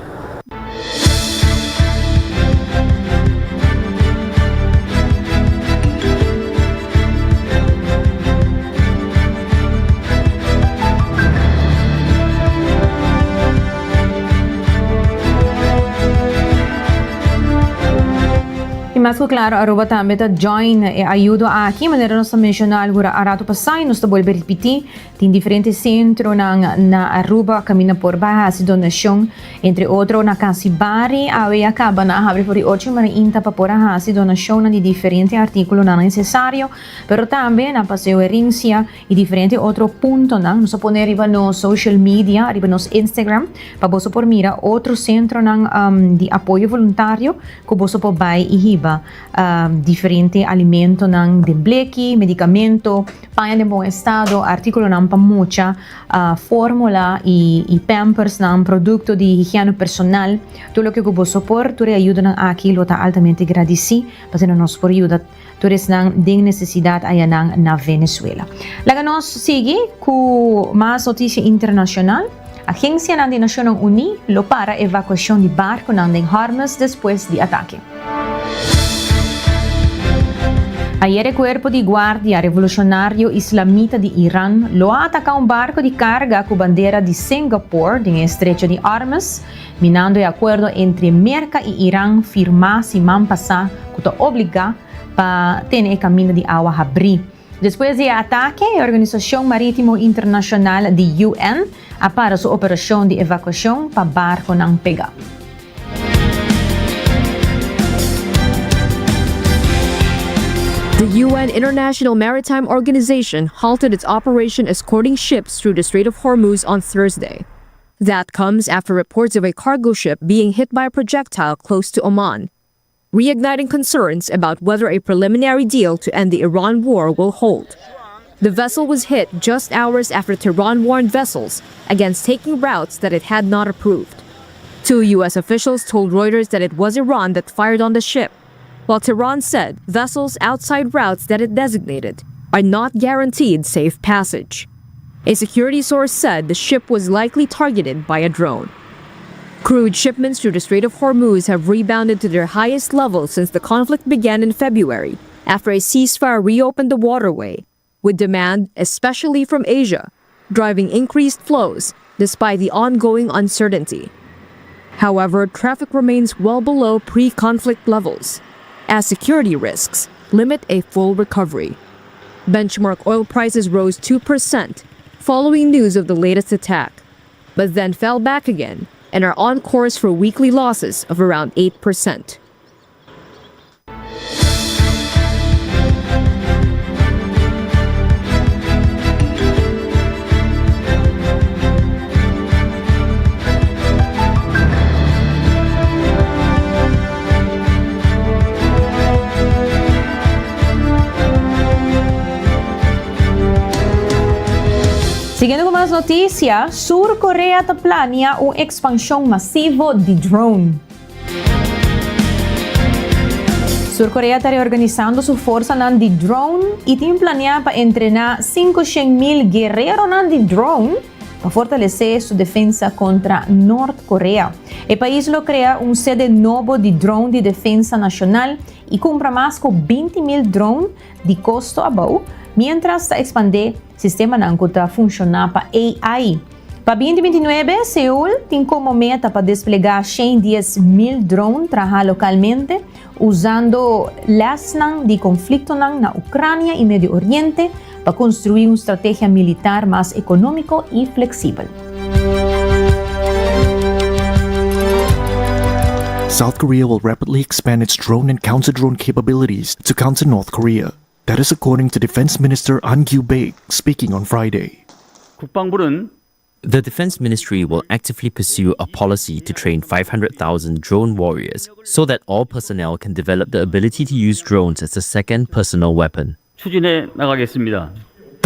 Y mas cu claro Aruba tambe ta join e ayudo aki, manera nos ta menciona algun rato pasa y nos ta bolbe ripiti, tin diferente centronan na Aruba caminda por bay haci donacion, entre otro na Casibari, awe ya caba nan a habri for di ocho marinta pa por a haci donacionnan di diferente articulonan necesario, pero tambe na Paseo Herencia y diferente otro puntonan. Nos a pone riba nos social media, riba nos Instagram, pa boso por mira otro centronan di apoyo voluntario cu boso por bay y hiba diferente alimentonan den bleki, medicamento, paña den bon estado, articulonan pa mucha, formula y pampersnan, producto di higiene personal. Tur loke cu boso por, tur e ayudonan aki lo ta altamente gradici pa asina nos por yuda Tur esnan den nesesidat ayanan na Venezuela. Laga nos sigui ku mas notisia internashonal. Agensianan di Nashonnan Uní lo para evakuashon di barkunan den Hormuz despues di atake. Ayer e Kuerpo di Guardia Revolushonario Islamita di Iran lo a ataka un barku di karga ku bandera di Singapore den e Estrecho di Hormuz, Minando e akuerdo entre Merka i Iran firmá siman pasá ku ta obligá pa tene e kaminda di awa habrí. Despues di e atake, e Organisashon Marítimo Internashonal di UN a para su operashon di evakuashon pa barkonan pegá. The UN International Maritime Organization halted its operation escorting ships through the Strait of Hormuz on Thursday. That comes after reports of a cargo ship being hit by a projectile close to Oman, reigniting concerns about whether a preliminary deal to end the Iran war will hold. The vessel was hit just hours after Tehran warned vessels against taking routes that it had not approved. Two U.S. officials told Reuters that it was Iran that fired on the ship, while Tehran said vessels outside routes that it designated are not guaranteed safe passage. A security source said the ship was likely targeted by a drone. Crude shipments through the Strait of Hormuz have rebounded to their highest level since the conflict began in February, after a ceasefire reopened the waterway, with demand, especially from Asia, driving increased flows despite the ongoing uncertainty. However, traffic remains well below pre conflict levels, as security risks limit a full recovery. Benchmark oil prices rose 2% following news of the latest attack, but then fell back again and are on course for weekly losses of around 8%. Siguiendo cu mas noticia, Sur Korea ta plania un expansion masivo di drone. Sur Korea ta reorganisando su forsanan di drone y tin planea pa entrena 500,000 guereronan di drone pa fortalece su defensa contra Nort Korea. E pais lo crea un sede nobo di drone di defensa nacional y cumpra mas cu 20,000 drone di costo abou, mientras ta expande sistemanan cu ta funciona pa AI. Pa 2029, Seoul tin como meta pa desplega 110,000 drone traha localmente, usando lesnan di conflictonan na Ucrania y Medio Oriente pa construi un strategia militar mas economico y flexibel. South Korea will rapidly expand its drone and counter-drone capabilities to counter North Korea. That is according to Defense Minister An Gyu-baik speaking on Friday. The Defense Ministry will actively pursue a policy to train 500,000 drone warriors so that all personnel can develop the ability to use drones as a second personal weapon. The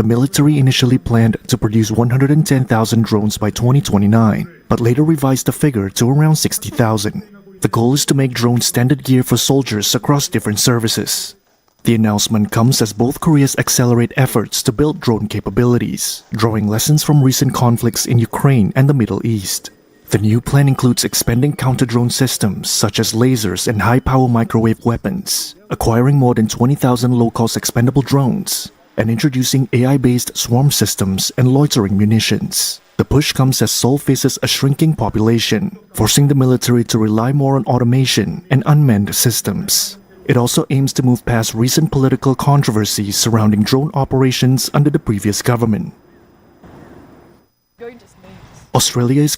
military initially planned to produce 110,000 drones by 2029, but later revised the figure to around 60,000. The goal is to make drones standard gear for soldiers across different services. The announcement comes as both Koreas accelerate efforts to build drone capabilities, drawing lessons from recent conflicts in Ukraine and the Middle East. The new plan includes expanding counter drone systems such as lasers and high power microwave weapons, acquiring more than 20,000 low cost expendable drones, and introducing AI based swarm systems and loitering munitions. The push comes as Seoul faces a shrinking population, forcing the military to rely more on automation and unmanned systems. It also aims to move past recent political controversies surrounding drone operations under the previous government. Australia is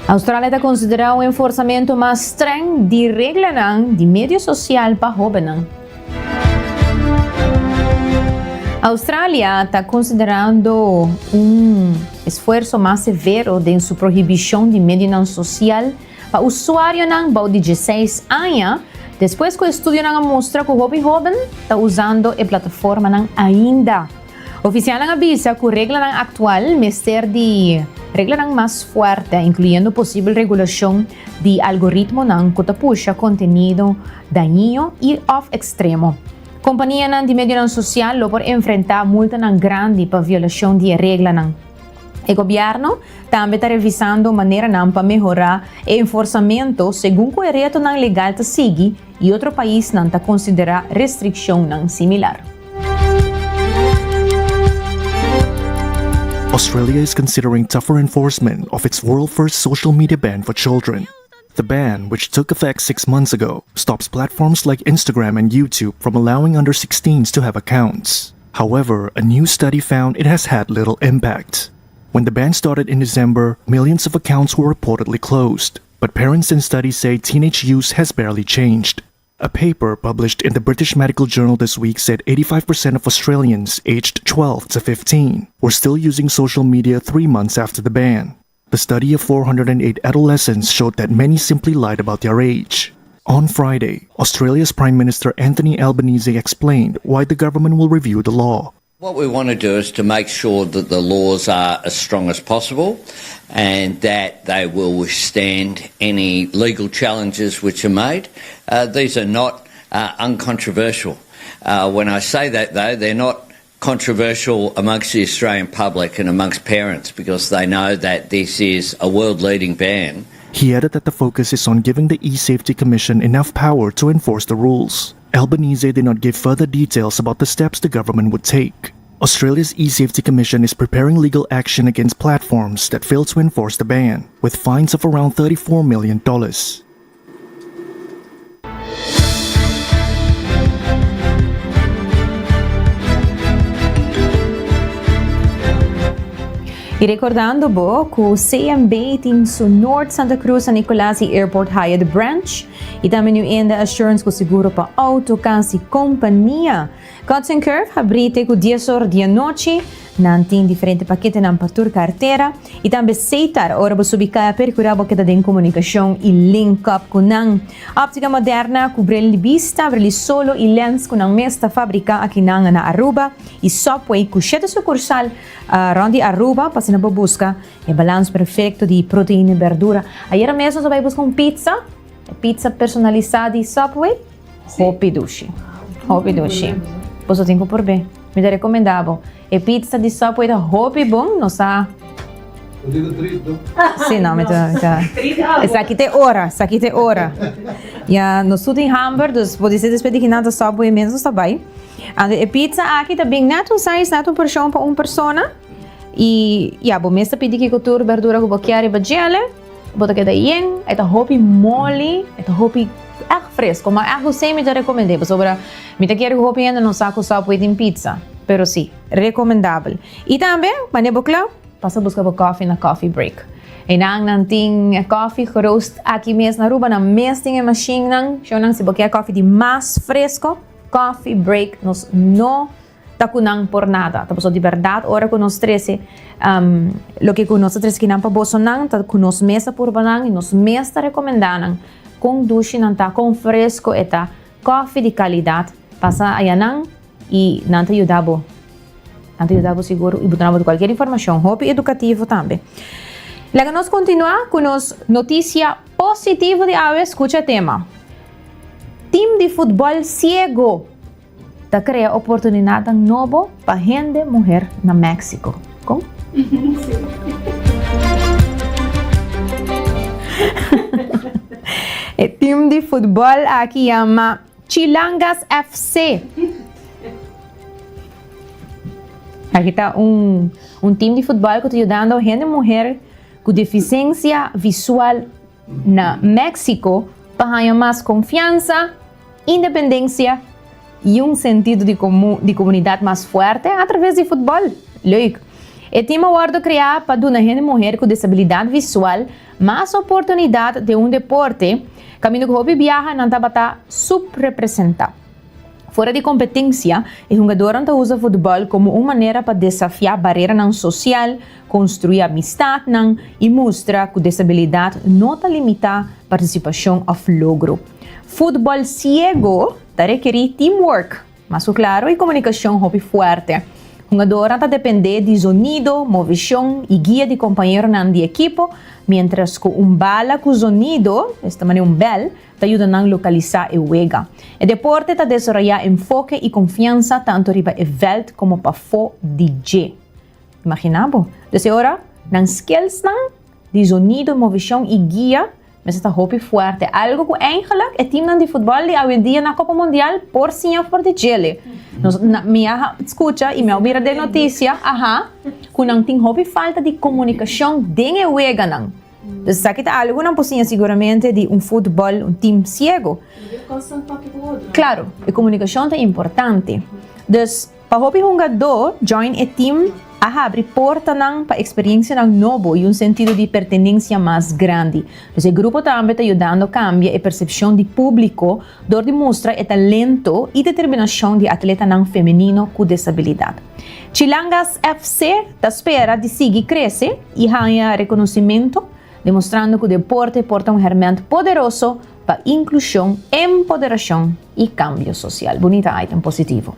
Australia ta considera un enforsamento mas streng di reglanan di medio social pa hobennan. Australia ta considerando un esfuerso mas severo den su prohibicion di medionan social pa usuarionan bou di dieseis aña, despues cu estudionan a mustra cu hopi hoben ta usando e plataformanan ainda. Oficialnan a bisa cu reglanan actual mester di reglanan mas fuerte, incluyendo posibel regulacion di algoritmonan cu ta pusha contenido dañino y of extremo. Companianan di medionan social lo por enfrenta multanan grandi pa violacion di e reglanan. E gobierno tambe ta revisando maneranan pa mehora e enforsamento segun cu e retonan legal ta sigui y otro paisnan ta considera restriccionnan similar. Australia is considering tougher enforcement of its world first social media ban for children. The ban, which took effect six months ago, stops platforms like Instagram and YouTube from allowing under 16s to have accounts. However, a new study found it has had little impact. When the ban started in December, millions of accounts were reportedly closed. But parents and studies say teenage use has barely changed. A paper published in the British Medical Journal this week said 85% of Australians aged 12 to 15 were still using social media three months after the ban. The study of 408 adolescents showed that many simply lied about their age. On Friday, Australia's Prime Minister Anthony Albanese explained why the government will review the law. What we want to do is to make sure that the laws are as strong as possible and that they will withstand any legal challenges which are made. Uh, these are not uh, uncontroversial. Uh, when I say that, though, they're not controversial amongst the Australian public and amongst parents because they know that this is a world leading ban. He added that the focus is on giving the e-Safety Commission enough power to enforce the rules. Albanese did not give further details about the steps the government would take. Australia's e-Safety Commission is preparing legal action against platforms that fail to enforce the ban, with fines of around $34 million. Y recordando bo cu CMB tin su Noord Santa Cruz, San Nicolas y Airport Hyatt Branch y tambe New Inda Assurance cu seguro pa auto, cas y compania. Cuts and Curve habri te cu dies or di anochi. Nan tin diferente paketenan pa tur kartera i tambe Seitar ora bo subi kaya perkurá bo keda den komunikashon i link up ku nan. Optika Moderna ku bril di bista, bril di solo i lens ku nan mes ta fabriká akinan na Aruba i Subway ku shete sukursal rònt di Aruba pa asina bo buska e balans perfekto di proteina i berdura. Ayera mes nos a bai buska un pizza, e pizza personalisá di Subway. Hopi dushi. Hopi dushi. Boso tin ku purbe. Mi ta rekomendá bo. E pizza di Subway ta hopi bon. Nos a. Sí, no, mi ta, mi ta. Esaki ta e ora, esaki ta e ora. Ya, nos tur tin hamber, dus podisé despues di kinan ta Subway mes nos ta bai. Anto e pizza aki ta bin net un size, net un porshon pa un persona. I ya, bo mes ta pidi kiko tur berdura ku bo kier riba djele. Bo ta keda yen, e ta hopi moli, e ta hopi ègt fresco. Ma ègt Hussein mi ta recomend'é pasobra mi ta kere ku hopi hende no sa ku Subway tin pizza. Pero si, recomendabel. I tambe, wanneer bo kla, pasa buska bo koffie na Coffee Break. Einan nan tin e koffie geroost aki mes na Aruba, nan mes tin e mashinnan. Shownan si bo kier koffie di mas fresco, Coffee Break nos no ta ku nan por nada. Ta pasobra di bèrdat ora ku nos trese loke ku nos ta trese kinan pa bosonan ta ku nos mes a purba nan i nos mes ta rekomendá nan kon dushi nan ta, kon fresko e ta. Kòfi di kalidat. Pasa ayanan i nan ta yuda bo. Nan ta yuda bo sigur i bo ta duna bo kualkier informashon. Hopi edukativo tambe. Laga nos kontinuá ku nos notisia positivo di awe. Skucha e tema, Tim di futbòl siego. Ta crea oportunidadnan nobo pa hende muher na Mexico. Con? E team di futbol aki yama Chilangas FC. Aki ta un un team di futbol cu ta yudando hende muher cu deficiencia visual na Mexico pa haña mas confiansa, independencia y un sentido di di comunidad mas fuerte a traves di futbol. Leuk! E team a wordo crea pa duna hende muher cu desabilidad visual mas oportunidad den un deporte caminda cu hopi biaha nan tabata subrepresenta. Fuera di kompetensia, e hungadornan ta usa futbòl komo un manera pa desafiá bareranan sosial, konstruí amistatnan i mustra ku desabilidat no ta limitá partisipashon òf logro. Futbòl siego ta rekerí teamwork, mas ku klaro, i komunikashon hopi fuerte. Hungadornan ta dependé di zonido, moveshon i guia di kompañeronan di ekipo, miéntras ku un bala ku zonido, esta manera un bèl, ta yuda nan lokalisá e wega. E deporte ta desaroyá enfoke i konfiansa tantu riba e vèlt komo pafó di dje. Imaginá bo! Dus e ora nan skillsnan di zonido, moveshon i guia mester ta hopi fuerte, algu ku eigenlik e timnan di futbòl di awendia na Kopa Mundial por siña for di djele. Nos, mi a skucha i mi a mira den notisia, aha, ku nan tin hopi falta di komunikashon den e weganan. Dus esaki ta algu nan por siña siguramente di un futbòl, un tim siego. Klaro, e komunikashon ta importante. Dus pa hopi hungadó join e tim. a habri portanan pa eksperiencianan nobo y un sentido di pertenencia mas grandi. Dus e grupo tambe ta yudando cambia e percepcion di publico dor di mustra e talento y determinacion di atletanan femenino cu desabilidad. Chilangas FC ta spera di sigui crece y haña reconocimento, demostrando cu deporte por ta un herment poderoso pa inclusion, empoderacion y cambio social. Bunita item positivo.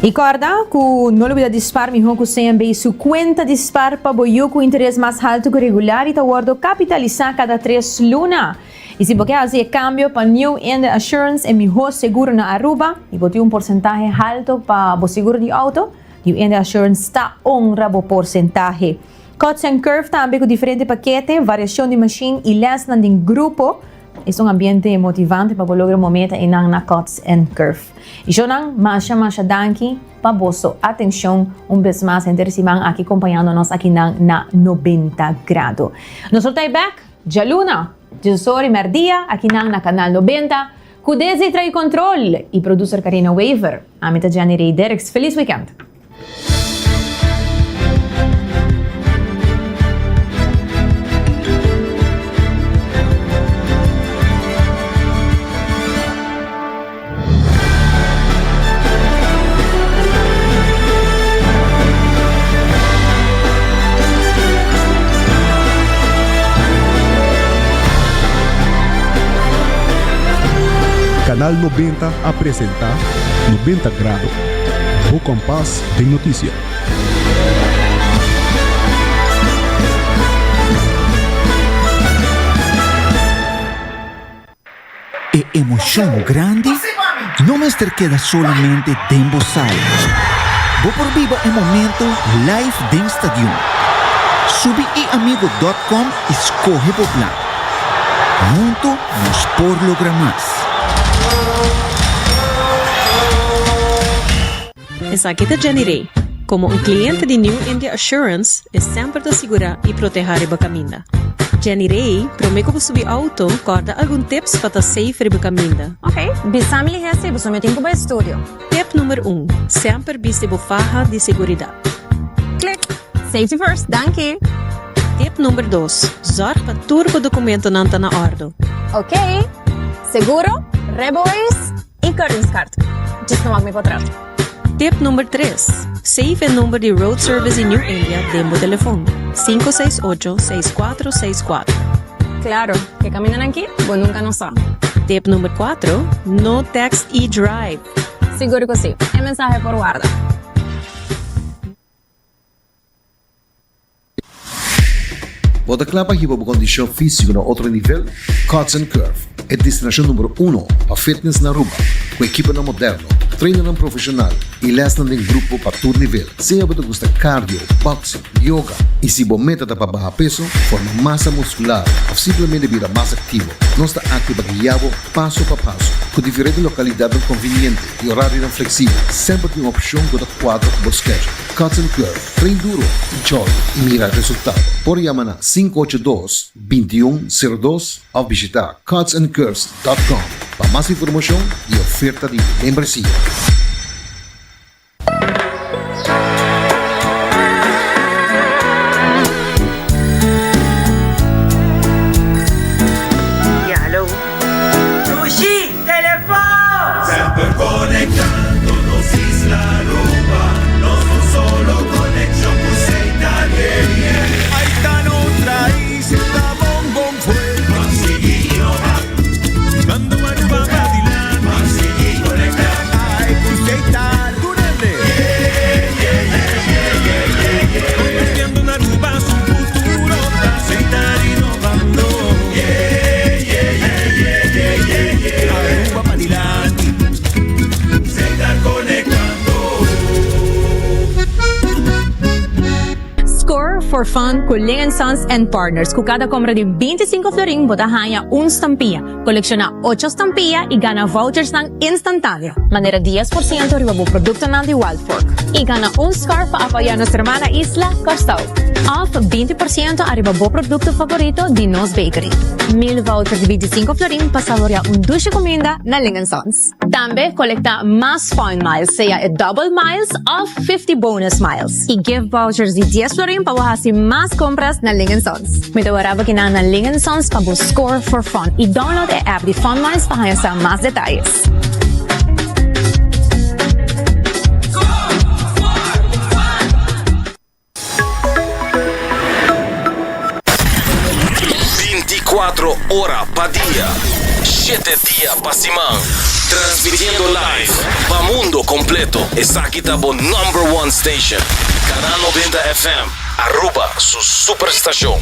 Y corda cu no lubida di spar miho cu CMB su cuenta di spar pa bo yu cu interes mas halto cu regular y ta wordo capitalisa cada tres luna. Y si bo ke haci e cambio pa New India Assurance e miho seguro na Aruba y bo tin un porcentahe halto pa bo seguro di auto, New India Assurance ta honra bo porcentahe. Cuts and Curve tambe cu diferente pakete, variacion di machine y lesnan den grupo. Es un ambiente motivante pa bo logra bo meta einan na Cuts and Curve. Y shownan, masha masha danki pa boso atencion un bes mas henter siman aki compañando nos akinan na 90 Grado. Nos lo ta e bek djaluna, diesor y merdia akinan na Canal 90 cu Desi trae control y producer Karina Wever. Ami ta Jenny Rey Derks. Feliz weekend! Canal 90 a presenta 90 Grado, bo kompas den notisia. E emocion grandi no mester keda solamente den bo sala. Bo por biba e momento live den stadion. Subi iamigo dot com y scoge bo plan. Hunto nos por logra mas. Esaki ta Jenny Rey. Komo un kliente di New India Assurance, e semper ta sigurá i protehá riba kaminda. Jenny Rey, promé ku bo subi outo, kòrda algun tips pa ta safe riba kaminda. Ok, bisa mi lihé si boso mi tin ku bai studio. Tip number un, Semper bisti bo faha di seguridat. Klik! Safety first, danki! Tip number dos, Zòrg pa tur bo dokumentonan ta na òrdu. Ok, seguro, rijbewijs i keuringscard. Djis no wak mi potret. Tip number tres, Save e number di Road Service di New India den bo telefon, 568 6464. Claro, ke camindanan aki bo nunca no sa. Tip number cuatro, No text y drive. Sigur cu si, e mensahe por warda. Bo ta kla pa hiba bo kondishon físiko na otro nivel? Cuts and Curve, e destinashon numero uno pa fitness na Aruba, ku ekiponan moderno, trainernan profeshonal i lèsnan den grupo pa tur nivel. Sea bo ta gusta cardio, boxing, yoga i si bo meta ta pa baha peso, forma masa muskular òf simplemente bira mas aktivo, nos ta aki pa guia bo paso pa paso. Ku diferente lokalidatnan konviniente i orarionan fleksibel, semper tin un opshon ku ta kuadra ku bo schedule. Cuts and Curve. Train duro, enjoy y mira resultado. Por yama na 582 2102 of bishita cutsandcurves.com pa mas informacion y oferta di membresia. Dushi telefon! Semper conectando nos isla Aruba, nos un solo conexion cu Seita Ahí ta nos raiz, ta bon bon fuerte. Pa sigui innova, mando Aruba pa dilanti. Pa sigui conecta. Ay cu for Fun ku Ling Sons and Partners. Ku kada kompra di 25 florin, bo ta haña un stampia. Kolekshoná 8 stampia i gana vouchersnan instantáneo. Manera 10% riba bo produktonan di Wild Fork. I gana un scarf pa apoyá nos hermana isla, Kòrsou. Òf 20% ariba bo produkto favorito di Nos Bakery. 1000 vouchers di 25 florin pa saboreá un dushi kuminda na Ling Sons. Tambe kolektá mas Fun Miles, sea e double miles òf 50 bonus miles. I gift vouchers di 10 florin pa bo hasi mas kompras na Ling Sons. Mi ta wara bo kinan na Ling Sons pa bo score for fun i download e app di Fun Miles pa haña sa mas detayes. 24 ora pa dia, 7 dia pa siman. Transmitiendo live pa mundo completo. Esaki ta bo number one station. Canal 90 FM, Aruba su superstacion.